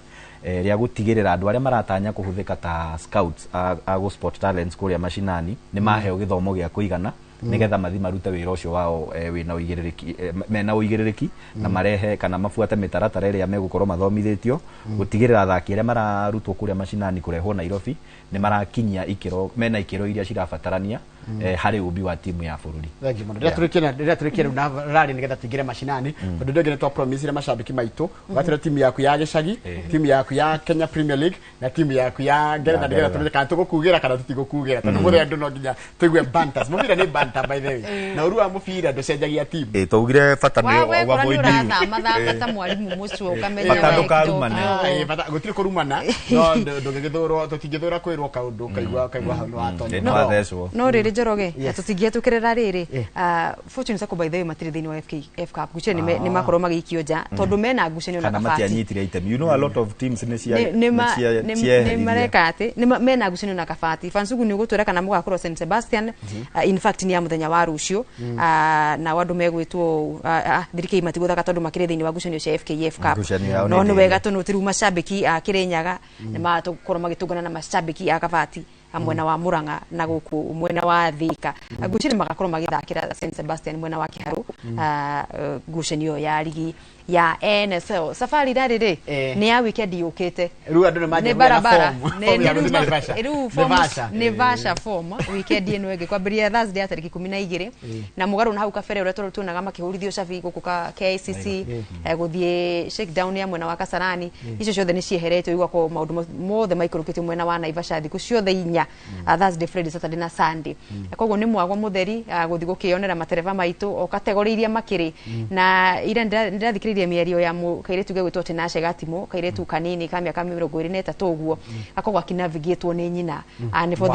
rĩa gũtigĩrĩra andũ arĩa maratanya kũhũthĩka ta scouts a gũ spot talents kũrĩa macinani nĩ maheo gĩthomo gĩa kũigana nĩgetha mathi marute wĩra ũcio wao wĩna ũigĩrĩrĩki, mena ũigĩrĩrĩki, na marehe kana mabuate mĩtaratara ĩrĩa megũkorwo mathomithĩtio gũtigĩrĩra athaki arĩa mararutwo kũrĩa macinani kũrehwo Nairobi nĩ marakinyia ikĩro, mena ikĩro iria cirabatarania harĩ ũmbi wa timu ya bũrũri. Thank you mũno. Rĩrĩa tũrĩkie rĩrĩa tũrĩkie rĩu na rally nĩgetha tũingĩre macinani, tondũ ndĩngĩ nĩ twa promise macambĩki maitũ ũgatwĩra timu yaku ya gĩcagi, timu yaku ya Kenya Premier League na timu yaku ya Ngeretha, nĩgetha Ngeretha. tũmenye kana tũgũkugĩra kana tũtigũkugĩra, tondũ mũthĩ andũ no nginya tũigue bantas, mũbira nĩ bantas. banta by the way. Na ũru wa mũbira ndũcenjagia team. Twaugire bata nĩ Wa we kora avoid nĩ you. ũrathama ta mwarimũ mũcio ũkamenya Bata we ndũkarumane. kidogo. Bata gũtirĩ kũrumana no ndũngĩgĩthũrwo tũtingĩthũra kwĩrwo kaũndũ ũkaigua ũkaigua hau nĩ watonya. Nĩ wathecwo. No rĩrĩ Njoroge, Yes. tũtingĩhetũkĩrĩra rĩrĩ, Eh. Fortune Sacco by the way matirĩ thĩinĩ wa FK Cup, ngwĩciria nĩ makorwo magĩikio nja tondũ mena ngucanio na Kana Kabati. matianyitire itemi. You know a lot of teams nĩ cia Nĩ- nĩ ma- nĩ cia- nĩ- nĩ cieheririe. mareka atĩ mena ngucanio na Kabati. Fansugu nĩ ũgũtwĩra kana mũgakorwo St Sebastian, in fact nĩ ya mũthenya wa rũciũ, nao andũ megwĩtwo thirikari matigũthaka tondũ makĩrĩ thĩinĩ wa ngucanio cia FKF Cup. Ngucanio yao No nĩ nĩ ndĩrĩ. wega tondũ rĩu macambĩki a Kĩrĩnyaga nĩ magũkorwo magĩtũngana na macambĩki a Kabati mwena wa Murang'a na gũkũ mwena wa Thika. Ngwĩciria magakorwo magĩthakĩra St Sebastian mwena wa Kiharu, ngucanio ya ligi ya NSL. Safari rarĩ rĩ Eh. nĩ ya weekend yũkĩte. Rĩu andũ nĩ manjia Nĩ kũgĩa na barabara. form. Nĩ- Form ya nĩ gũthiĩ rĩu Naivasha. rĩu form- Naivasha. Naivasha form weekend ĩno ĩngĩ kwambĩrĩria Thursday ya tarĩki 12 na mũgarũ na hau kabere ũrĩa tuonaga makĩhũrithio cabi gũkũ ka KICC, gũthiĩ shakedown ya mwena wa Kasarani, icio ciothe nĩ cieheretio igakorwo maũndũ mothe maikũrũkĩtio mwena wa Naivasha thikũ ciothe inya, Thursday, Friday, Saturday na Sunday. Koguo nĩ mwago mũtheri, gũthiĩ gũkĩonera matereba maitũ o kategori iria makĩrĩ na ira ndĩrathikĩrĩirie mĩario ya kairĩtu gegwĩtwo Tinashe Gatimo, kairĩtu kanini ka mĩaka 23 ũguo, gakoragwo akĩnavigatwo nĩ nyina. Nĩ for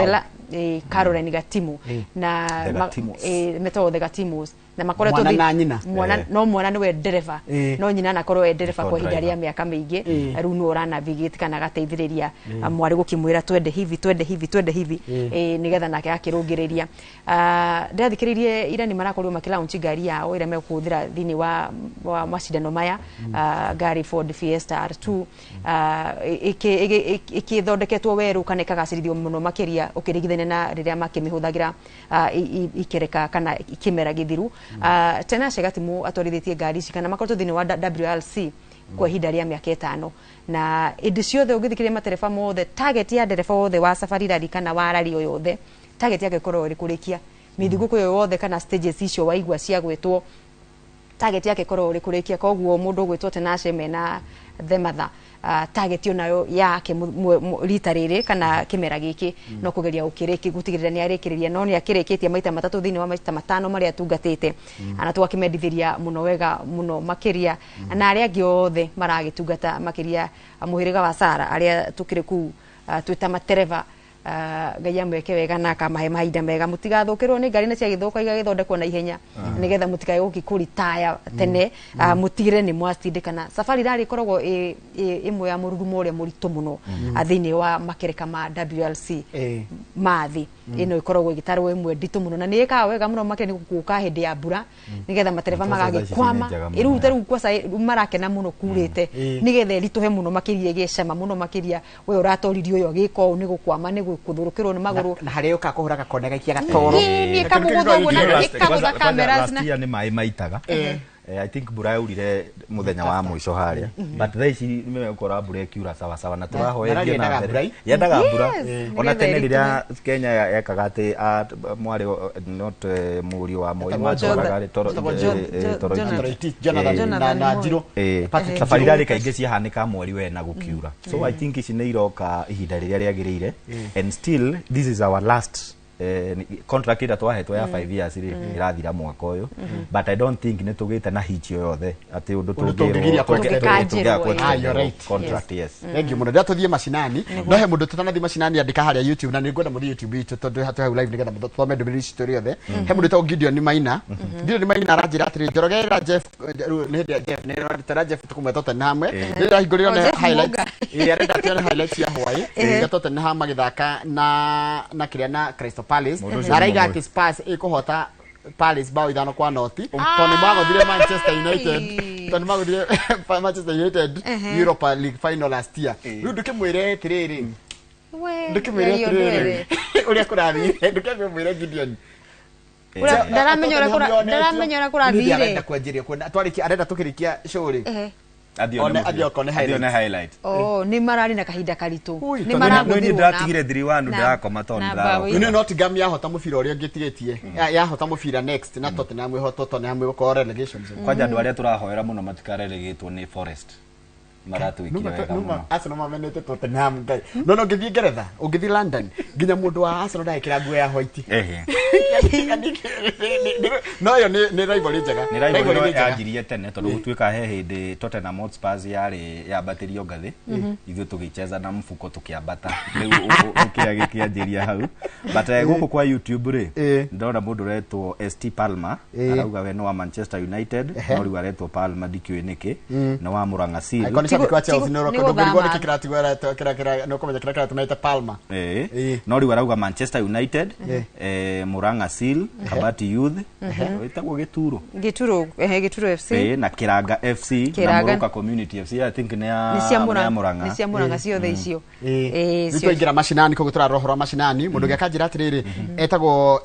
the Caroline Gatimo na The Gatimos. Metagwo the Gatimos na makoretwo Mwana na nyina. Mwana no mwana nĩwe ndereba, no nyina anakorwo e ndereba Nĩko kwa ihinda driver. rĩa mĩaka mĩingĩ. Rĩu nĩwe ũranavigate kana agateithĩrĩria mwarĩ gũkĩmwĩra twende hivi, twende hivi, twende hivi, nĩgetha nake akĩrũngĩrĩria. Ndĩrathikĩrĩirie ira nĩ marakorirwo makĩlaunch ngari yao ĩrĩa mekũhũthĩra thĩinĩ wa macindano maya, ngari Ford Fiesta R2, ĩkĩthondeketwo werũ kana ĩkagacĩrithio mũno makĩria ũkĩringithania na rĩrĩa makĩmĩhũthagĩra, ikereka kana kĩmera gĩthiru. Tinashe Gatimu atwarithĩtie ngari ici kana makoretwo thĩinĩ wa WRC kwa ihinda rĩa mĩaka 5, na ĩndĩ ciothe ũngĩthikĩrĩria matereba mothe, target ya ndereba wothe wa safari rally kana wa rally o yothe, target yake ĩkoragwo ĩrĩ kũrĩkia mĩthigũkũ ĩyo yothe kana stages icio waigua cia gwĩtwo, target yake ĩkoragwo ĩrĩ kũrĩkia. Koguo mũndũ ũgwĩtwo Tinashe mena the mother, target yo nayo yake rita rĩrĩ kana kĩmera gĩkĩ no kũgeria gũkĩrĩki gũtigĩrĩra nĩ arĩkĩrĩria, no nĩ akĩrĩkĩtie maita matatũ thĩinĩ wa maita 5 marĩa atungatĩte, na tũgakĩmendithĩria mũno wega mũno makĩria na arĩa angĩ othe maragĩtungata makĩria mũhĩrĩga wa Sara arĩa tũkĩrĩ kũu, twĩta matereba, Ngai amweke wega na akamahe mahinda mega, mũtigathũkĩrwo nĩ ngari na ciagĩthũka igagĩthondekwo na ihenya nĩgetha mũtikae gũkĩkũritaya tene, mũtigĩrĩre nĩ mwatindĩkana. Safari rally ĩkoragwo ĩmwe ya mũrurumo ũrĩa mũritũ mũno, thĩinĩ wa makereka ma WRC mathi ĩno ĩkoragwo ĩgĩtarwo ĩmwe nditũ mũno na nĩ ĩkaga wega mũno makĩria nĩ gũka hĩndĩ ya mbura nĩgetha matereba Kwanza thaa ici magagĩkwama. nĩ njega mũno. Rĩu ta rĩu kwaca marakena mũno kurĩte nĩgetha ĩritũhe mũno makĩria, ĩgĩe cama mũno makĩria, we ũratoririe ũyũ agĩka ũũ nĩ gũkwama nĩ gũthũrũkĩrwo nĩ magũrũ. Na harĩa ũkaga kũhũra gakona gaikia gatoro. Ĩĩ, ĩkamũgũtha ũguo na ĩkagũtha cameras Last year nĩ maĩ maitaga. I think mbura yaurire mũthenya wa mũico harĩa, but thaa ici nĩmegũkora mbura ĩkiura sawa sawa na tũrahoya Na ĩthiĩ yendaga na mbere. mbura. Yendaga mbura. Yes, Ona nĩgetha tene ĩritũhe. rĩrĩa Kenya yekaga atĩ mwarĩ not mũriũ wa Moi Etagwo matwaraga rĩ, Etagwo Toroitich. Toroitich, Jonathan Jonathan na Moi. Njirũ. Patrick Safari Njirũ. rally kaingĩ ciahanĩka mweri wena gũkiura, so I think ici nĩ iroka ihinda rĩrĩa rĩagĩrĩire, and still this is our last contract ĩrĩa twahetwo ya 5 years rĩ ĩrathira mwaka ũyũ, but I don't think nĩ tũgĩte na hitch o yothe atĩ ũndũ Ũndũ tũngĩgiria Tũngĩkanjĩrwo, Ah, you're right. contract, yes. Thank you mũno. Rĩrĩa tũthiĩ macinani, no he mũndũ tũtanathiĩ macinani andĩka harĩa YouTube, na nĩ ngwenda mũthiĩ YouTube itũ tondũ hatũ hau live nĩgetha tũthome ndũmĩrĩri citũ rĩothe. He mũndũ wĩtagwo Gideon Maina. Gideon Maina aranjĩra atĩrĩ, Njoroge ra Jeff, rĩu nĩ hĩndĩ ya Jeff, nĩ tara Jeff tũkũmweta Tottenham. Rĩrĩa ahingũrĩrwo Oh, nĩ Jeff highlights. Muga. Ĩĩ, arenda tuone highlights ya Hawaii. Ya Tottenham magĩthaka na kĩrĩa na Crystal Palace. Mũndũ ũcio Na araiga nĩ atĩ Spurs ĩkũhota Palace bao 5-0 tondũ nĩ magothire Manchester United, tondũ nĩ magothire Manchester United Europa League final last year. Rĩu ndũkĩmwĩre atĩrĩrĩ, We, ndũkĩmwĩre yario atĩrĩrĩ ndwere. ũrĩa kũrathire, ndũkĩmwĩre Gideon. Ndaramenya ũrĩa ndaramenya ũrĩa kũrathire. Arenda kwanjĩrĩria kuona twarĩkia, arenda tũkĩrĩkia show rĩ. Ehe. Athiĩ one Athiĩ okone athiĩ one highlights. highlight. Oh, nĩ mararĩ na kahinda karitũ. Ui, Nĩ tondũ maragũthirwo niĩ ndĩratigire 3-1 ndĩrakoma tondũ na ndĩraroka. mbaũ You know Nottingham yahota mũbira ũrĩa ũngĩtigĩtie, yahota mũbira next na Tottenham ĩhotwo, Tottenham ĩgũkorwo relegation zone. Kwanja andũ arĩa tũrahoera mũno matikarelegĩtwo nĩ Forest, maratwĩkire wega mũno. Arsenal mamenete Tottenham ngai. No ũngĩthiĩ Ngeretha, ũngĩthiĩ London, nginya mũndũ wa Arsenal ndagĩkĩra nguo ya white. Ehe. No yo nĩ rivalry njega. Nĩ rivalry Rivalry no njega. Yanjirie tene tondũ gũtuĩka he hĩndĩ Tottenham Hotspurs yarĩ yambatĩrio ngathĩ, ithuĩ tũgĩcheza na mfuko tũkĩambata. Rĩu ũkĩrĩa gĩkĩanjĩria hau. But gũkũ kwa YouTube rĩ, ndona mũndũ ũretwo ST Palmer, arauga we nĩ wa Manchester United, no rĩu aretwo Palmer ndikĩũĩ nĩkĩ, nĩ wa Murang'a Seal. Angĩkorwo nĩ shabiki wa Chelsea, Tigo- nĩ nĩ ndũngĩrigwo gũthama. nĩkĩ kĩratigwo kĩra nĩ ũkũmenya kĩrĩa kĩratũmĩte Palmer. No rĩu arauga Manchester United, Murang'a Seal, Kabati Youth, ĩtagwo Gĩturo. Gĩturo, Gĩturo FC. Na Kiranga FC na Kĩranga. Muruka Community FC, I think nĩ ya Nĩ cia nĩ ya Murang'a, Murang'a. nĩ cia Murang'a ciothe icio. Rĩu twaingĩra macinani koguo tũrarora ũhoro wa macinani. Mũndũ ũngĩ akanjĩra atĩrĩrĩ, etagwo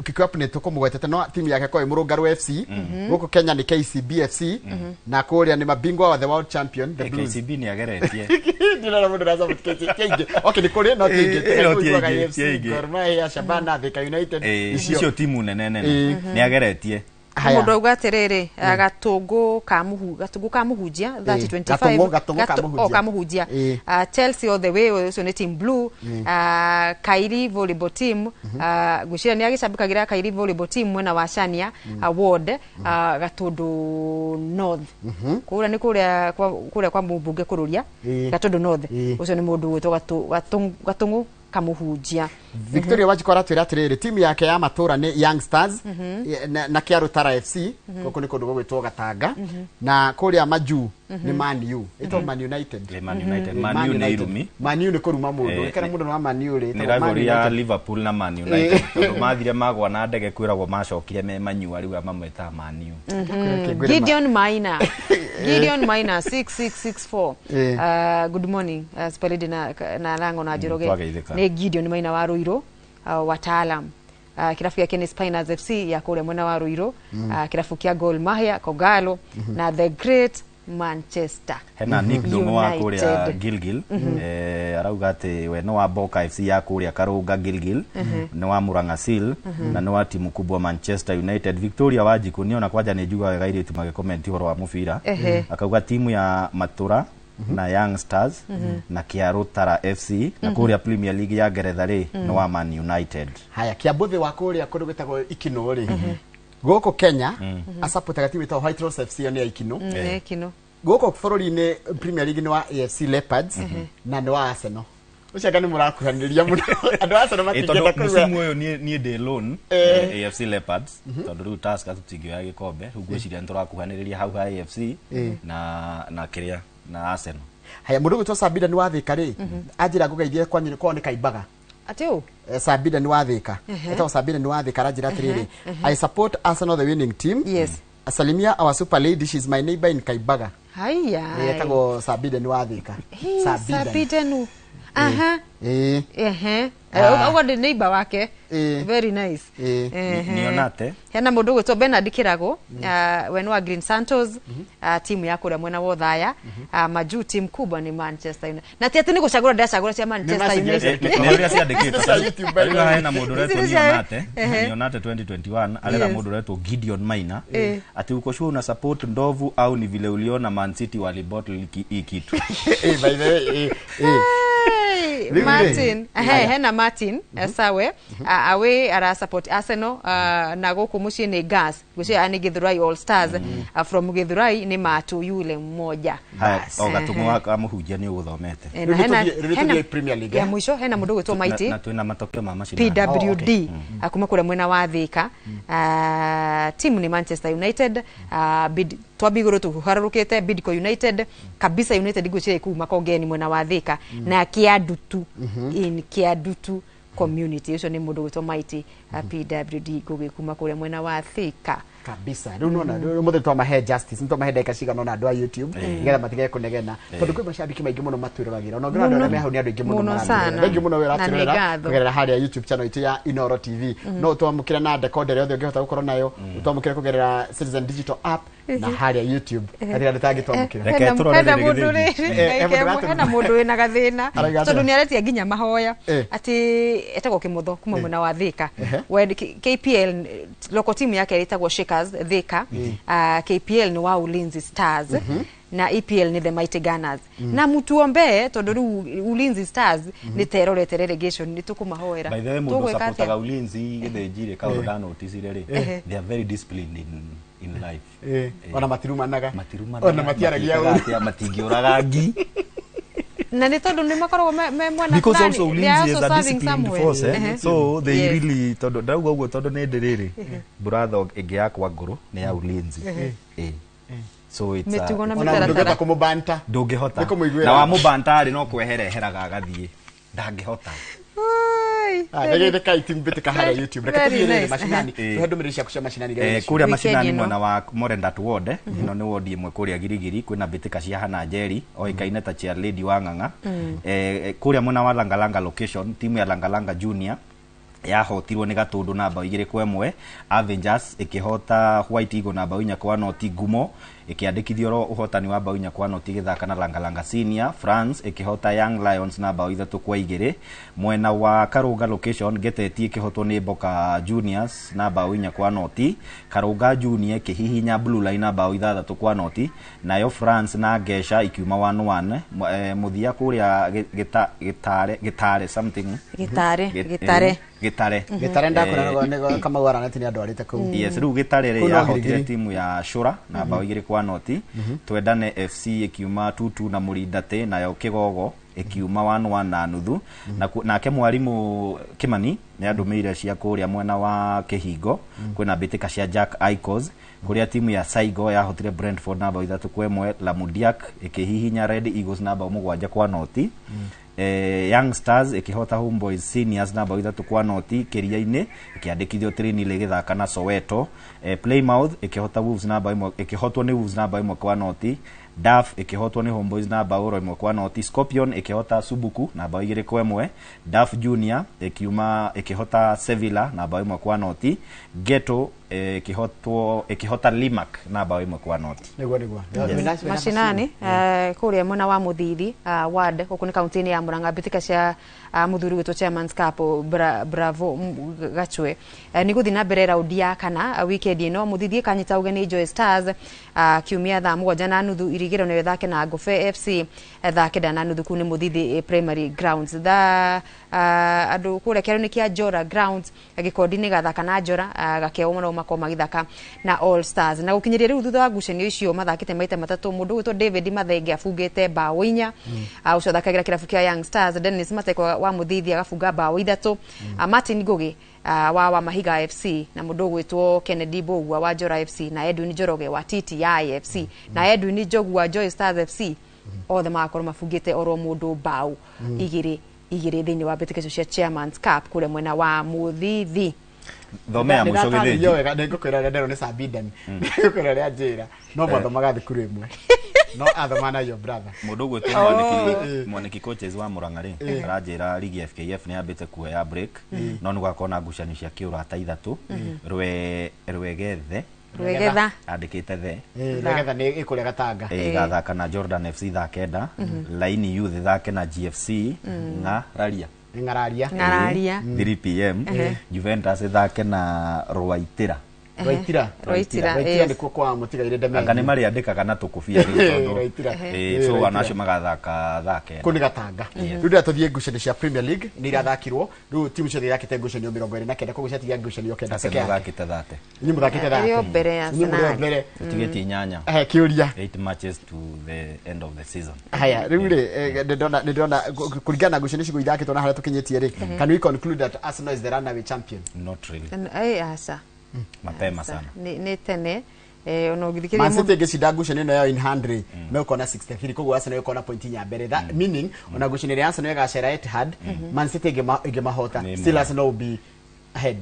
Kikwap, nĩ tũkũmũgwetete, no timu yake koĩ Mũrũngarũ FC. Gũkũ Kenya nĩ KCB FC, na kũrĩa nĩ mabingwa wa the world champion, the Blues. KCB nĩ ageretie. Ndĩrona mũndũ ũraca ti aingĩ. Okay, nĩ kũrĩ no ti aingĩ. No ti Ũiguaga aingĩ, AFC, ti aingĩ. Gor Mahia, Shabana, Thika United, icio. Icio timu nene nene nĩ ageretie. Haya. Mũndũ auga atĩrĩrĩ, gatũngũ ka mũhu, gatũngũ ka mũhunjia 3025. Gatũngũ ka mũhunjia. O, ka mũhunjia. Chelsea all the way, ũcio nĩ team blue. Kairi volleyball team, ngwĩciria nĩ agĩcambĩkagĩra Kairi volleyball team mwena wa Shania ward, Gatũndũ North, kũrĩa nĩ kũrĩa kwa mũmbunge kũrũria. Gatũndũ North. Ũcio nĩ mũndũ gwĩtwo Gatũngũ kamũhunjia. Victoria Wanjikũ aratwĩra atĩrĩrĩ, timu yake ya matũra nĩ Young Stars na Kĩarũtara FC, gũkũ nĩ kũndũ gũgwĩtwo Gatanga, na kũrĩa majuu nĩ Man U, ĩtagwo Man United. Man United. Man U nĩ United. irumi. Man U nĩ kũruma mũndũ. Ĩkĩra mũndũ nĩ wa Man U rĩ, Nĩ ĩtagwo Man rivalry ya United. Liverpool na Man United, tondũ mathire magwa na ndege, kwĩragwo macokire me manyua, rĩu amamwĩtaga Man U. Okay, ngwĩre Gideon Maina, Gideon Maina 6664. Good morning, Spalidi na Lango na Njoroge. Twageithĩka. Nĩ Gideon Maina wa Ruiru, wataalam, kirabu gĩake nĩ Spiners FC ya kũrĩa mwena wa Ruiru, kirabu kĩa Gor Mahia, Kogalo na the Great Manchester Hena Nick Ndung'u wa kũrĩa United. Gilgil, arauga atĩ we nĩ wa Boka FC ya kũrĩa Karũnga Gilgil, nĩ wa Murang'a Seal na nĩ wa timu kubwa Manchester United. Victoria Wanjikũ, niona kwanja nĩ njugaga wega airĩtu magĩkomenti ũhoro wa mũbira, akauga timu ya Matura na Young Stars na Kĩarũtara FC, na kũrĩa Premier League ya Ngeretha rĩ, nĩ wa Man United. Haya, Kĩambũthĩ wa kũrĩa kũndũ gwĩtagwo Ikino rĩ, gũkũ Kenya asapotaga timu ĩtagwo White Rose FC, ĩyo nĩ ya Ikino. Kino. Gũkũ bũrũri-inĩ Premier League nĩ wa AFC Leopards na nĩ wa Arsenal. Ũcio anga nĩ mũrakuhanĩrĩria mũno, andũ a Arsenal Tondũ matingĩenda kũigua. mũcimu ũyũ niĩ ndĩ loan AFC Leopards, tondũ rĩu Tusker tũtingĩoya gĩkombe. Rĩu ngwĩciria nĩ tũrakuhanĩrĩria hau ha AFC na kĩrĩa na Arsenal. Haya, mũndũ gwĩtwo Sabida nĩ wathĩka rĩ, anjĩra ngũgeithie kwanyu, kwao nĩ Kaimbaga. Atĩ ũ? Sabida nĩ wathĩka, etagwo Sabida nĩ wathĩka, aranjĩra atĩrĩrĩ, "I support Arsenal, the winning team." "Salimia our super lady, she's my neighbor in Kaimbaga." Haya. Etagwo Sabida nĩ wathĩka. Sabidenu, aha. Ehe. Ũguo nĩ neighbor wake. Very nice. Nionate. Hena mũndũ ũgwĩtwo Bernard Kĩrago, we nĩ wa Green Santos, timu ya kũrĩa mwena wa Othaya. Majuu team kubwa ni Manchester United, na ti atĩ nĩ gũcagũra ndĩracagũra cia Manchester Nĩ United. Nĩ ũrĩa ciandĩkĩtwo. Cia YouTube, by the Rĩu way. hena mũndũ ũretwo Ici cia- Nionate, Nionate 2021, arera mũndũ ũretwo Gideon Maina ati uko sure una support ndovu au ni vile uliona Man City walibottle hii kitu? By the way, Hey, Rĩu rĩ, Martin. Ehe, haya. hena Martin Sawe, awe ara support Arsenal, na gũkũ mũciĩ nĩ Gas, gwĩciria nĩ Githurai All Stars. From Githurai nĩ Matu yule mmoja. Haya, Bas. o gatũng'ũ wa mũhunjia nĩ ũgũthomete. Na Rĩu nĩtũthiĩ- rĩu nĩtũthiĩ Premier League, ya eh? mũico hena mũndũ ũgwĩtwo Maiti Na twĩna matokeo ma macindano. PWD, kuma kũrĩa mwena wa Thika. Timu ni Manchester United, twambi igũrũ tũharũrũkĩte Bidco United, Kabisa United, ngwĩciria kuu Makongeni mwena wa Thika, na Kiandutu, in Kiandutu community. Ũcio nĩ mũndũ ũgwĩtwo Maiti, PWD ngũgĩ kuma kũrĩa mwena wa Thika. Kabisa. Rĩu nona rĩu mũthĩ twamahe justice, nĩ twamahe ndagĩka cigana ũna andũ a YouTube nĩgetha matigage kũnegena, tondũ kwĩ macambĩki maingĩ mũno matwĩroragĩra. Ona ũngĩrora andũ arĩa me hau nĩ andũ aingĩ mũno Mũno maratwĩrorera. sana. Thengiũ mũno we Na nĩ ũratwĩrorera ngatho. kũgerera harĩa YouTube channel itũ ya Inoro TV. No ũtwamũkĩre na decoder yothe ũngĩhota gũkorwo nayo, ũtwamũkĩre kũgerera Citizen Digital app na harĩa YouTube hatirĩ andũ tangĩtwamũkĩra. Reke Hena- tũrore hena rĩrĩ mũndũ gĩthĩnji. rĩrĩ, Mũndũ gatũ- hena mũndũ wĩna gathĩna Arauga atĩa? tondũ nĩ aretia nginya mahoya atĩ etagwo Kĩmotho kuma mwena wa Thika. We KPL, local team yake ĩtagwo Shakers Thika. KPL nĩ wa Ulinzi Stars. Na EPL nĩ the Mighty Gunners na mutuombee tondũ rĩu Ulinzi Stars nĩ terorete relegation, nĩ tũkũmahoera. By the way, mũndũ Tũgwĩka atĩa? supportaga Ulinzi gĩthĩnjirĩ kaũndũ ndanoticire rĩ, they are very disciplined in life. Ona matirumanaga. Matirumanaga. Ona matiaragia matiĩkaga ũru. atĩa, matingĩũraga ngi. Na nĩ tondũ nĩ makoragwo me mwena Because fulani, also they are Ulinzi is also a serving disciplined somewhere. force, eh? So they really, tondũ ndauga ũguo tondũ nĩ ndĩrĩrĩ brother ĩngĩ yakwa ngũrũ nĩ ya Ulinzi. So it's a, Mĩtugo na Ona mĩtaratara. ndũngĩhota kũmũbanta. Ndũngĩhota. Nĩ kũmũiguĩra. Na wamũbanta rĩ, no kwehera eheraga agathiĩ, ndangĩhota. Oi, Nĩgeithĩkai team mbĩtĩka harĩa YouTube. Reke very tũthiĩ rĩrĩ nice. macinani. Tũhe ndũmĩrĩri ciaku cia macinani rĩu. Kũrĩa Weekend macinani ĩno. mwena wa Morendat ward, ĩno nĩ ward ĩmwe kũrĩa Girigiri, kwĩna mbĩtĩka cia Hana Njeri oĩkaine ta chair lady wa Ng'ang'a. Kũrĩa mwena wa Langalanga location, timu ya Langalanga Junior yahotirwo nĩ Gatũndũ na bao 2-1. Avengers ĩkĩhota White Eagle na bao 4-0. Ngumo ĩkĩandĩkithio oro ũhotani wa bao 4-0 ĩgĩthaka na Langalanga Senior. France ĩkĩhota Young Lions na bao 3-2. Mwena wa Karũnga location, Geteti ĩkĩhotwo nĩ Boka Juniors na bao 4-0. Karũnga Junior ĩkĩhihinya Blue Line na bao 6-0. Nayo France na Gesha ikiuma 1-1. Mũthia kũrĩa Gĩtare, Gĩtare something. Gĩtare. Gĩtare. Gĩtare. Gĩtare ndakwĩra nĩgo Kamau Araneti nĩ andwarĩte kũu. Yes, rĩu Gĩtare rĩ Kũu no yahotire Girigiri. timu ya Shura na bao 2-0. Twendane FC ĩkiuma 2-2 na Mũrindate, nayo Kĩgogo ĩkiuma 1-1 na nuthu. Na nake mwarimũ Kimani nĩ andũmĩire cia kũrĩa mwena wa Kĩhingo, kwĩna mbĩtĩka cia Jack Icos, kũrĩa timu ya Saigo yahotire Brentford na bao 3-1. Lamudiak ĩkĩhihinya Red Eagles na bao 7-0. Young Stars ĩkĩhota Homeboys Seniors na bao 3-0. Kĩria-inĩ ĩkĩandĩkithio 3-0 ĩgĩthaka na Soweto. Plymouth ĩkĩhota Wolves na bao 1, ĩkĩhotwo nĩ Wolves na bao 1-0. Daf ĩkĩhotwo nĩ Homeboys na bao oro 1-0. Scorpion ĩkĩhota Subuku na bao 2-1. Daf Junior ĩkiuma ĩkĩhota Sevilla na bao 1-0. Ghetto ĩkĩhotwo ĩkĩhota Limac na bao 1-0. Nĩguo. Macinani, kũrĩa mwena wa Mũthithi ward, gũkũ nĩ kaunti-inĩ ya Murang'a, mbĩtĩka cia mũthuri gwĩtwo Chairman's Cup Bravo Gachwe nĩ gũthiĩ na mbere raundi ya kana weekend ĩno. Mũthithi ĩkanyita ũgeni Joy Stars kiumia thaa 7:30. Irigĩro nayo ĩthake na Ngobe FC thaa 9:30 kũu nĩ Mũthithi Primary Grounds. Thaa andũ kũrĩa kĩaro-inĩ kĩa Njora Grounds, Gĩkondi-inĩ gathaka na Njora, Gakeo nao makorwo magĩthaka na All Stars. Na gũkinyĩria rĩu, thutha wa ngucanio icio mathakĩte maita matatũ, mũndũ ũgwĩtwo David Mathenge abungĩte bao 4, ũcio athakagĩra kĩrabu kĩa Young Stars. Dennis Mateko wa Mũthithi agabunga bao 3, Martin Ngugi wa Mahiga FC na mũndũ ũgwĩtwo Kennedy Mbugua wa Njora FC na Edwin Njoroge wa TTI FC na Edwin Njogu wa Joy Stars FC, othe magakorwo mabungĩte oro mũndũ bao 2 2 thĩinĩ wa mbĩtĩka icio cia Chairman's Cup kũrĩa mwena wa Mũthithi. Thome ya mũico Nĩndataarĩirio gĩthĩnji. wega, nĩngũkwĩra ũrĩa nderwo nĩ Sabidan, nĩngũkwĩra ũrĩa njĩra no mathomaga thukuru ĩmwe, no athoma na your brother. Mũndũ ũgwĩtwo Mwaniki, Mwaniki coaches wa Murang'a rĩ, aranjĩra ligi ya FKF nĩ yambĩte kuoya break, no nĩ gũgakorwo na ngucanio cia kĩũrata ithatũ. Rwe Rwegethe. Rwegetha. Andĩkĩte the. Rwegetha nĩ ĩkũrĩa Gatanga. Ĩgathaka na Jordan FC thaa 9. Laini Youth ĩthake na GFC Ng'araria. Nĩ Ng'araria. Ng'araria. 3 p.m. Juventus ĩthake na Rwaitĩra. Rwaitira. Rwaitira, Rwaitira. Yes. Nĩkuo kwa mũtigaire. Anga nĩ Ndemengi. marĩandĩkaga na tũkũbia rĩu tondũ Rwaitira. So Rwaitira. ona acio magathaka thaa Kũu 9. nĩ Gatanga. Rĩu ndĩra tũthiĩ ngucanio cia Premier League nĩ irathakirwo. Rĩu timu ciothe irathakĩte ngucanio 29, koguo ciatigia ngucanio 9 peke Arsenal yake. thakĩte thate. Inyuĩ mũthakĩte Ĩrĩ o thate. mbere ya Inyuĩ mũrĩ o Arsenal. mbere. Tũtigĩtie 8. He kĩũria. 8 matches to the end of the season. Haya, rĩu rĩ, nĩndĩrona kũringana na ngucanio icio ithakĩtwo na harĩa tũkinyĩtie rĩ, can we conclude that Arsenal is the runaway champion? Not really. Aca. Mapema sana. Nĩ tene, ona ũngĩthikĩrĩria. Man City ĩngĩcinda ngucanio ĩno yao in hand rĩ, megũkorwo na 63, koguo Arsenal ĩgũkorwo na point 4 mbere. That meaning ona ngucanio ĩrĩa Arsenal ĩgacera Etihad, Man City ĩngĩmahota, Nĩ still ĩmwe. Arsenal will be ahead.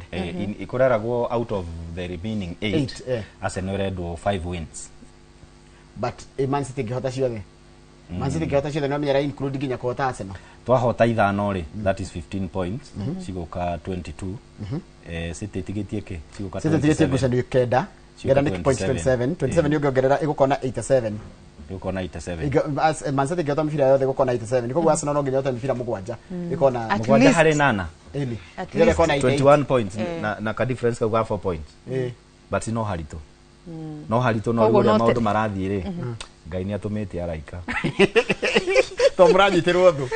Ikũreragwo out of the remaining 8, Eight, eh. Arsenal ĩrendwo 5 wins. But Man City ĩngĩhota ciothe, Man City ĩngĩhota ciothe, no menyera include nginya kũhota Arsenal. Twahota ithano rĩ, that is 15 points, cigũka 22. City ĩtigĩtie kĩ? Cigũka City ĩtigĩtie 27. ngucanio 9. Ciũka 9 nĩ point 27. 27. 27 ũngĩongerera ĩgũkorwo na 87. Ĩgũkorwo na 87. Man City ĩngĩhota mĩbira yothe ĩgũkorwo na 87, koguo Arsenal no nginya ĩhote mĩbira 7 ĩkorwo na At 7 least. harĩ 8. Ĩni. At Yothe least. ĩkorwo na 88. 21 points na ka difference kau ga 4 points. But no haritũ, no haritũ, no Koguo rĩu ũrĩa no maũndũ marathiĩ rĩ, Ngai nĩ atũmĩte araika. To mũranyitirwo thũ.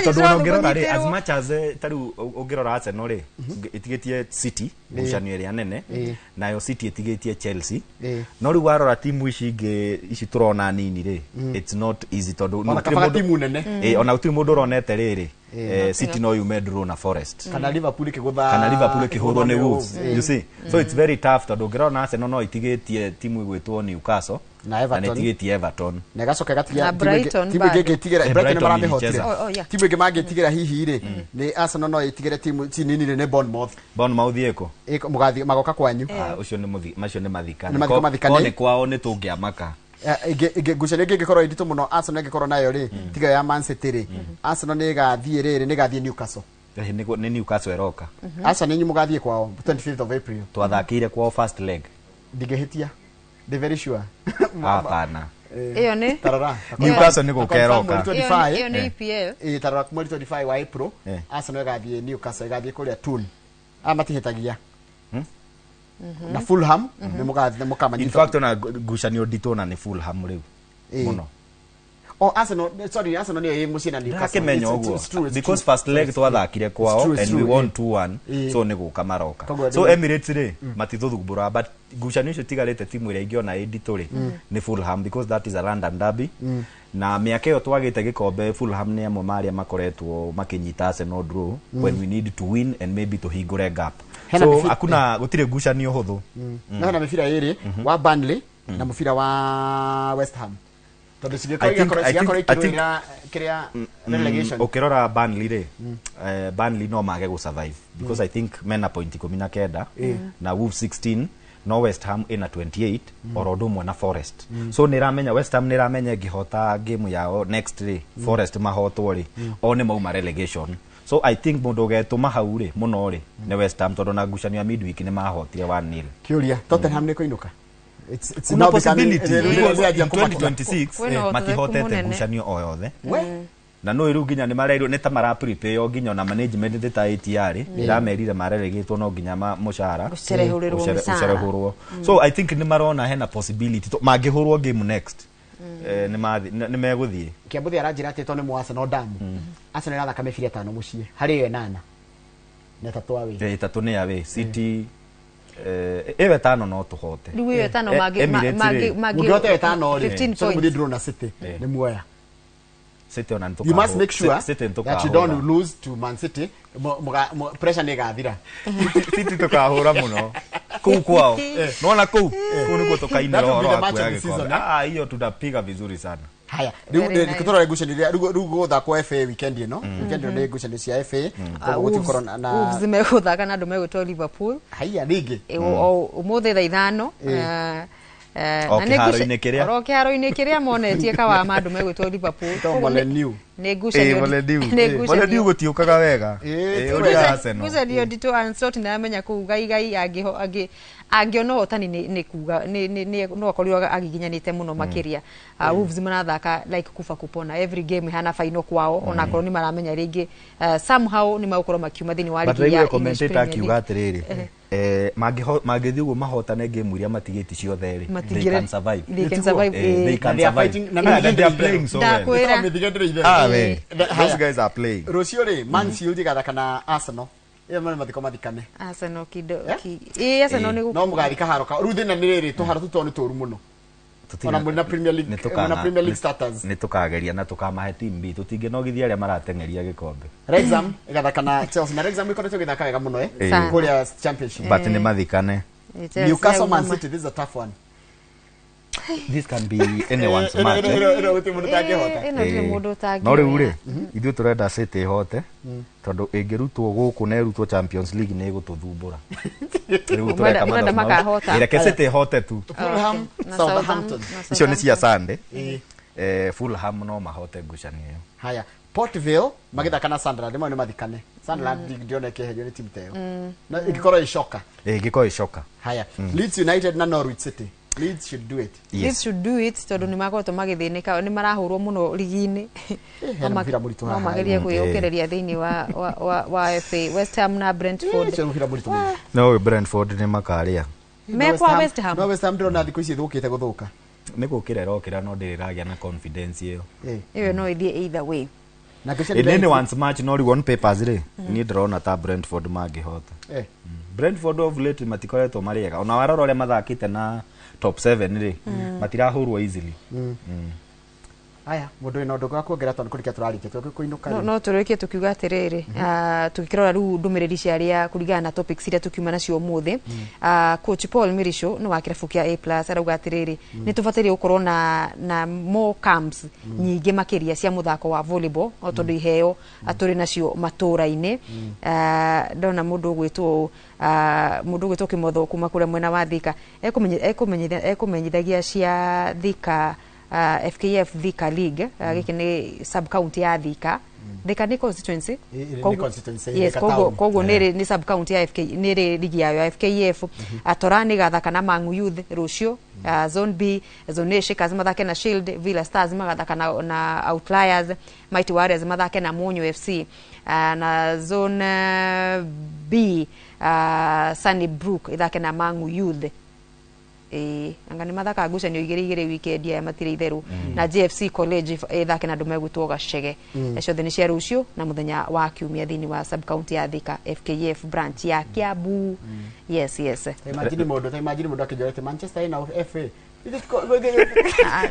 Tondũ ona ũngĩrora rĩ, as much as ta rĩu ũngĩrora Arsenal rĩ, ĩtigĩtie City ngucanio ĩrĩa nene, nayo City ĩtigĩtie Chelsea. No rĩu warora timu ici ingĩ ici tũrona nini rĩ, it's not easy tondũ Ona gũtirĩ kabaga mũndũ- timu nene. Ona gũtirĩ mũndũ ũronete rĩrĩ, City no yume draw na Forest Kana Liverpool ĩkĩgũtha kana Liverpool ĩkĩhũrwo nĩ Wolves, you see. So it's very tough tondũ ũngĩrora Arsenal no ĩtigĩtie timu ĩgwĩtwo Newcastle Na Everton. na nĩ ĩtigĩtie Everton. Na ĩgacoka ĩgatigia Na Brighton timu ingĩ bado. ĩngĩtigĩra Eh, Brighton Brighton nĩmaramĩhotire. ilicheza. Oh, yeah. Timu ĩngĩ mangĩtigĩra hihi rĩ, nĩ Arsenal no ĩtigĩre timu ci nini rĩ, nĩ Bournemouth. Bournemouth ĩkũ? Mũgathiĩ magoka kwanyu. Ah, ũcio nĩ macio nĩ mathikane. Nĩ mathiko mathikane. Ko nĩ kwao nĩ tũngĩamaka. Ngucanio ĩngĩ ĩngĩkorwo ĩ nditũ mũno Arsenal ĩngĩkorwo nayo rĩ, tiga ya Man City rĩ, Arsenal nĩ ĩgathiĩ rĩrĩ, nĩ ĩgathiĩ Newcastle. Nĩ Newcastle ĩroka. Arsenal inyuĩ mũgathiĩ kwao 25th of April. Twathakĩire kwao first leg. Ndingĩhĩtia, ndĩ very sure. Hapana. Ĩyo nĩ Tarora. Newcastle nĩ gũka ĩroka. Mweri 25. Ĩyo nĩ EPL. Tarora mweri 25 wa April, Arsenal ĩgathiĩ Newcastle, ĩgathiĩ kũrĩa Toon. Aya matihĩtagia. Na Fulham nĩ mũgathiĩ mũkamanyita. In fact ona ngucanio nditũ ona nĩ Fulham rĩu mũno. Oh, Arsenal, sorry, Arsenal nĩyo ĩ mũciĩ na Newcastle. Ndakĩmenya It's ũguo true, it's because true. first leg twathakire kwao It's true, it's and we true, won eh. 2-1, so nĩ gũka maroka. Koguo So Emirates rĩ, matithũthumbũra, but ngucanio icio itigarĩte timu ĩrĩa ingĩona ĩ nditũ rĩ nĩ Fulham, because that is a London derby. Na mĩaka ĩyo twagĩte gĩkombe, Fulham nĩ amwe marĩa makoretwo makĩnyita Arsenal draw when we need to win and maybe tũhingũre gap. Hena So hakuna, gũtirĩ ngucanio hũthũ. No hena mĩbira ĩrĩ wa Burnley na mũbira wa West Ham, tondũ I think- cigĩkorwo I think- cigĩkorwo I think- ikĩrũĩra kĩrĩa relegation. Ũkĩrora Burnley rĩ, Burnley no mage gũ survive because I think mena point 19 na Wolves 16, no West Ham ĩna 28 oro ũndũ ũmwe na Forest. So nĩ ĩramenya, West Ham nĩ ĩramenya ĩngĩhota game yao next rĩ, Forest mahotwo rĩ, o nĩ mauma relegation. So I think mũndũ ũgetũma hau rĩ mũno rĩ nĩ West Ham, tondũ na ngucanio ya midweek nĩ mahotire 1-0. Kĩũria, Tottenham nĩ kũinũka? It's Kuna now becoming- possibility rĩu nĩ in kũmakia. 2026 Kwĩna ũhotekeku matihotete mũnene. ngucanio o yothe. We? Na no rĩu nginya nĩ marerirwo nĩ ta mara prepare nginya ona management ndĩ ta ATR ĩramerire mareregĩtwo no nginya mũcara Gũcerehũrĩrwo mĩcara. ũcerehũrwo. So I think nĩ marona hena possibility mangĩhũrwo game next, nĩ megũthiĩ. Kĩambũthi aranjĩra atĩ tondũ nĩ mũ Arsenal damu, Arsenal ĩrathaka mĩbira ĩtano mũciĩ harĩ ĩyo ĩnana na ĩtatũ away. Ĩtatũ nĩ away City, ĩyo ĩtano no tũhote. Rĩu ĩyo ĩtano Emirates rĩ, Mũngĩhota ĩtano rĩ, 15 so mũthiĩ points. draw na City nĩ muoya. City ona You must make sure City nĩ that you tũkahũra. don't lose to Man City. Pressure nĩ ĩgathira. City tũkahũra mũno kũu kwao, nona kũu kũu nĩkuo tũkainĩra That will be ũhoro the wa match kuoya of the season, gĩkombe. eh? Ah, hiyo tutapiga vizuri sana. Haya, rĩu Very nice. tũrore ngucanio iria rĩu gũthakwo FA weekend ĩno. Weekend ĩno nĩ ngucanio cia FA, koguo gũtikorwo na Wolves megũthaka na andũ megwĩtwo Liverpool. Haya rĩngĩ. Ũmũthĩ thaa 5. O Na nĩ kĩharo-inĩ kĩrĩa? oro kĩharo-inĩ kĩrĩa monetie kawama andũ megwĩtwo Liverpool. Ĩtagwo Koguo Molineux. nĩ ngucanio nĩ Molineux ngucanio gũtiũkaga wega. Ti Ũrĩa wega. Arsenal. Ngucanio nditũ. Ancelotti nĩaramenya kũu gaigai angĩona ũhotani nĩ kuga no akorirwo agiginyanĩte mũno makĩria. Wolves marathaka like kufa kupona, every game ihana final kwao, ona akorwo nĩ maramenya rĩngĩ somehow nĩ magũkorwo makiuma thĩinĩ wa But ligi ya raigua English commentator Premier akiuga League. atĩrĩrĩ, mangĩthiĩ ũguo mahotane game iria matigĩti ciothe rĩ, they Matingĩre- can survive. They can survive, They eh. can Na they are survive. fighting- na Ah, mĩthige they are ndĩrĩ playing so well. Ndakwĩra. Mĩthige ndĩrĩ itherũ. Ah, we. Those Haya. guys are playing. Rũciũ rĩ, Mansfield ĩgathaka na Arsenal. Ĩyo nĩ mathiko mathikane. Arsenal kido Eh? ki Arsenal nĩ No mũgathiĩ kaharo ka rĩu thĩna nĩ rĩrĩ, tũharo tũu tondũ nĩ tũru mũno. Ona mwĩna Premier League- mwĩna Premier League starters. Nĩ tũkageria na tũkamahe team B, tũtingĩnogithia arĩa marateng'eria gĩkombe. Wrexham ĩgathaka na Chelsea, na Wrexham ĩkoretwo ĩgĩthaka wega mũno Sana. kũrĩa Championship. But nĩ mathikane. Chelsea Newcastle Man yauma. City, this is a tough one. This can be anyone's match. Ĩno gũtirĩ mũndũ ũtangĩhota. Ĩno ndirĩ mũndũ ũtangĩoya. No rĩu rĩ, ithuĩ tũrenda City ĩhote tondũ ĩngĩrutwo gũkũ na ĩrutwo Champions League nĩ ĩgũtũthumbũra. Rĩu tũreka Ũrenda mathabu mau. makahota. Ĩ, reke City ĩhote tu. Fulham, Na Southampton. na Icio nĩ cia Southampton. Sunday. Ĩĩ. Fulham no mahote ngucanio ĩyo. Haya, Port Vale magĩthaka na Sunderland, rĩmwe nĩ mathikane. Sunderland ndĩrona ĩkĩeherio nĩ timu ta ĩyo. Na ĩngĩkorwo ĩcoka. Ĩngĩkorwo ĩcoka. Haya, Leeds United na Norwich City. Leeds should do it. Leeds should do it tondũ nĩ makoretwo magĩthĩnĩka, nĩ marahũrwo mũno ligi-inĩ. Hena mũbira mũritũ No haha. magerie kwĩyũkĩrĩria thĩinĩ wa FA. West Ham na Brentford. Ũcio nĩ mũbira mũritũ mũno. No Brentford nĩ makarĩa. Me kwa West Ham. No West Ham ndĩrona thikũ ici ĩthũkĩte gũthũka. Nĩ gũkĩra ĩrokĩra no ndĩrĩ ĩragĩa na confidence ĩyo. Ĩyo no ĩthiĩ either way. Na In any once match no rĩu on papers rĩ, niĩ ndĩrona ta Brentford mangĩhota. Brentford of late matikoretwo marĩ ega, ona warora ũrĩa mathakĩte na top 7 rĩ, matirahũrwo easily. Aya, mũndũ wĩna ũndũ wa kuongerera, tondũ kũrĩkia tũrarĩkia tũkũinũka? No, no tũrĩkie tũkiuga atĩrĩrĩ, tũgĩkĩrora rĩu ndũmĩrĩri cia arĩa kũringana na topics iria tũkiuma nacio ũmũthĩ. Coach Paul Mirisho nĩ wa kĩrabu kĩa A Plus arauga atĩrĩrĩ, nĩ tũbataire gũkorwo na more camps nyingĩ makĩria cia mũthako wa volleyball, o tondũ iheo tũrĩ nacio matũra-inĩ. Ndona mũndũ ũgwĩtwo Kĩmotho kuma kũrĩa mwena wa Thika ekũmenyithagia cia Thika, FKF Thika League. Gĩkĩ nĩ sub county ya Thika. Thika nĩ constituency. Nĩ constituency, yes. Thika Koguo town. Koguo nĩ sub county ya FK, nĩ rĩ ligi yayo ya FKF. Torani gathaka na Mangu Youth rũciũ. Zone B, Zone A, Shakers mathake na Shield, Villa Stars magathaka na Outliers, Mighty Warriors mathake na Munyo FC. Na Zone B, Sunnybrook ithake na Mangu Youth. Ĩĩ, anga nĩ mathakaga ngucanio igĩrĩ igĩrĩ weekend aya, matirĩ itherũ. Na JFC College ĩthake na andũ megwĩtwo Gacege. Ciothe nĩ cia rũciũ na mũthenya wa kiumia thĩinĩ wa sub county ya Thika, FKF branch ya Kiambu. Yes. Ta imagine mũndũ akĩnjora Manchester ĩna FA.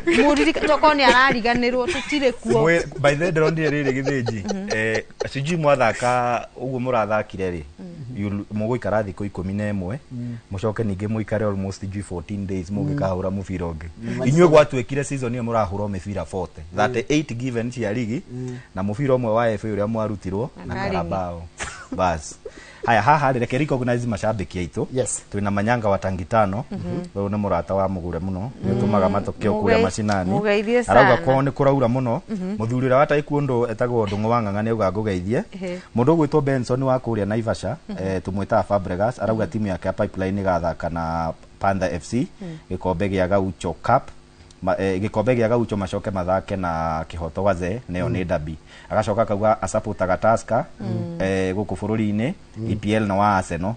Mũririka tokorwo nĩ arariganĩrwo tũtirĩ kuo. By the way, ndĩronire rĩrĩ gĩthĩnji, sijui mwathaka ũguo mũrathakire rĩ, mũgũikara thikũ 11, mũcoke ningĩ mũikare almost sijui 14 days mũngĩkahũra mũbira ũngĩ. Inyuĩ gwatuĩkire season ĩyo mũrahũra o mĩbira 40, 38 given cia ligi na mũbira ũmwe wa FA ũrĩa mwarutirwo na Karimi. Carabao. Bas, haya, haha rĩ, reke recognize mashabiki aitũ. Twĩna Manyanga wa Tangitano, ũyũ nĩ mũrata wa mũgure mũno, nĩ ũtũmaga matokeo kũrĩa macinani. Mũgeithie Arauga sana. kwao nĩ kũraura mũno. Mũthuri ũrĩa wa taekwondo etagwo Ndũng'ũ wa Ng'ang'a nĩ auga ngũgeithie. Mũndũ ũgwĩtwo Benson wa kũrĩa Naivasha, tũmwĩtaga Fabregas, arauga timu yake ya Pipeline ĩgathaka na Panther FC gĩkombe gĩa Gaucho Cup. Gĩkombe gĩa Gaucho, macoke mathake na Kĩhoto Wazee, nayo nĩ dabi. Agacoka akauga asapotaga Tusker, gũkũ bũrũri-inĩ EPL na wa Arsenal,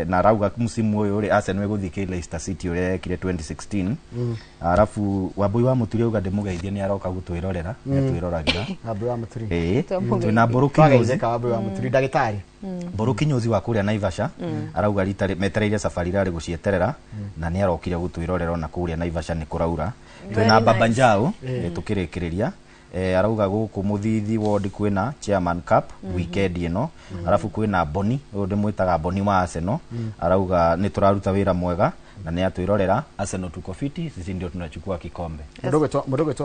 na arauga msimu ũyũ rĩ, Arsenal ĩgũthiĩ kĩ Leicester City ũrĩa yekire 2016. Arabu Wambui wa Mũturi auga ndĩmũgeithie, nĩ aroka gũtwĩrorera, nĩ atwĩroragĩra. Wambui wa Mũturi. Ĩĩ. Twamũgeithia. Twĩna Mbũrũ Kinyozi. Twageithĩka Wambui wa Mũturi ndagĩtarĩ. Mbũrũ Kinyozi wa kũrĩa Naivasha arauga rita metereire safari rarĩ gũcieterera na nĩ arokire gũtwĩrorera, ona kũrĩa Naivasha nĩ kũraura. Twĩna Very Baba nice. Njau, tũkĩrĩkĩrĩria, arauga gũkũ Mũthithi ward kwĩna Chairman Cup weekend ĩno. Arabu kwĩna Boni, ũyũ ndĩmwĩtaga Boni wa Arsenal, arauga nĩ tũraruta wĩra mwega na nĩ atwĩrorera. Arsenal tuko fiti, sisi ndio tunachukua kikombe. Mũndũ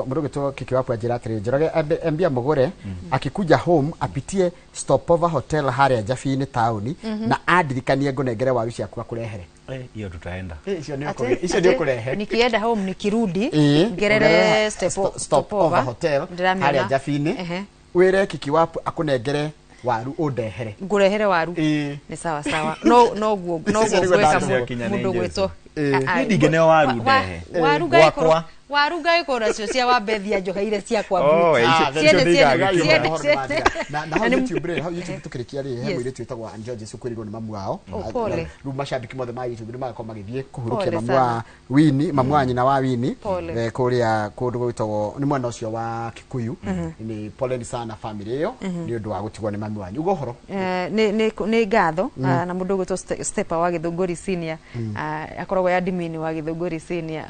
ũgwĩtwo Kiki waku anjĩra atĩrĩ, Njoroge ambia mũgũre akikuja home apitie Stopover Hotel harĩa Njabi-inĩ taũni na andirikanie ngũnengere waru ciaku akũrehere. Hiyo tutaenda. Icio nĩ icio nĩ ũkũrehe. Nikienda home nikirudi Ĩĩ, ngerere ũgerere Stopover Hotel Ndĩramĩona. harĩa Njabi-inĩ, wĩre Kiki wapu akũnengere waru ũndehere. Ngũrehere waru. Ĩĩ. Nĩ sawa sawa, no noguo noguo Icio nĩguo gwĩka. ndamenya. Mũndũ gwĩtwo Niĩ ndingĩneo waru ndehe. Waru Gwakwa. ngagĩkorwo waru ngagĩkorwo nacio cia wambethia njoheire ciakwa. Oh, Ah, icio Ciene, nĩigagĩkiuma. ciene, Ũhoro ciene. nĩ na hau Na YouTube rĩ, hau YouTube tũkĩrĩkia rĩ, he Yes. mũirĩtu wĩtagwo Ann Georges ũkwĩrirwo nĩ mamu wao. Oh, pole. Rĩu macambĩki mothe ma YouTube nĩ magakorwo magĩthiĩ kũhurũkia Pole mamu sana. wa Winnie, mamu wa nyina wa Winnie. Pole. Kũrĩa kũndũ gwĩtagwo nĩ mwena ũcio wa Kikuyu. Nĩ poleni sana family ĩyo nĩ ũndũ wa gũtigwo nĩ mami wanyu. Ugo ũhoro. Nĩ ngatho. Na mũndũ ũgwĩtwo Stepa wa Gĩthũngũri Senior, akoragwo e admin wa Gĩthũngũri Senior,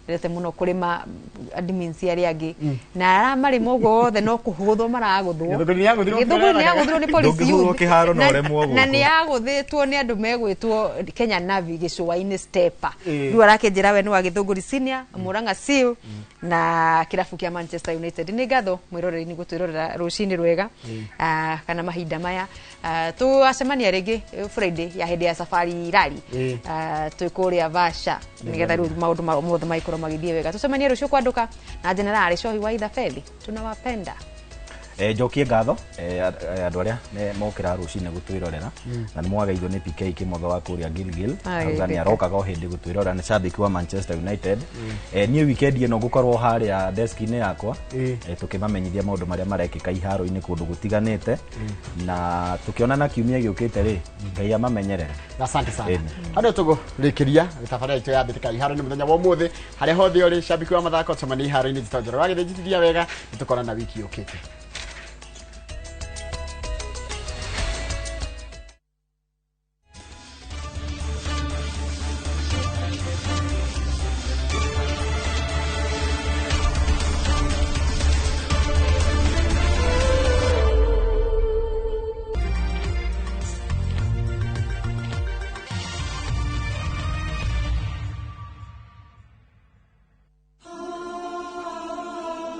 endete mũno kũrĩma admins arĩa angĩ na aramarĩma ũguo othe no kũhũthwo maragũthwo. Gĩthũngũri nĩyagũthirwo. Gĩthũngũri nĩyagũthirwo nĩ police Ndũngĩhũrwo youth. kĩharo na ũremwo Na gũkũ. nĩ yagũthĩtwo nĩ andũ megwĩtwo Kenya Navy gĩcũa-inĩ Stepa. Rĩu arakĩnjĩra we nĩ wa Gĩthũngũri Senior, Murang'a Seal na kĩrabu kĩa Manchester United. Nĩ ngatho mwĩroreri nĩ gũtwĩrorera rũcinĩ rwega. Kana mahinda maya. Tũgacemania rĩngĩ Friday ya hĩndĩ ya Safari Rally. Twĩ kũrĩa Vasha nĩgetha rĩu maũndũ mothe magĩkorwo magĩthiĩ wega. Tũcemanie rũciũ kwandũka na Jenerali Shohi wa Ithabethi. Tunawapenda. Njokie ngatho andũ arĩa mokĩra rũcinĩ gũtwĩrorera, na nĩ mwageithio nĩ PK Kĩmotho wa kũrĩa Gilgil. Ageithĩka. Auga nĩ arokaga o hĩndĩ gũtwĩrorera, nĩ cambĩki wa Manchester United. Niĩ weekend ĩno ngũkorwo harĩa desk-inĩ yakwa, tũkĩmamenyithia maũndũ marĩa marekĩka iharo-inĩ kũndũ gũtiganĩte, na tũkĩonana kiumia gĩũkĩte rĩ, Ngai amamenyerere. Asante sana. Ĩni. Handå tå gå rä kä ria tabarä itå ya mbä tä ka iharo-inĩ mũthenya wa ũmũthĩ. Harĩa hothe ũrĩ cambiki wa mathako, cemania iharo-inĩ. Njĩtwo Njoroge wa Gĩthĩnji, wega nĩ tũkonana wiki yũkĩte.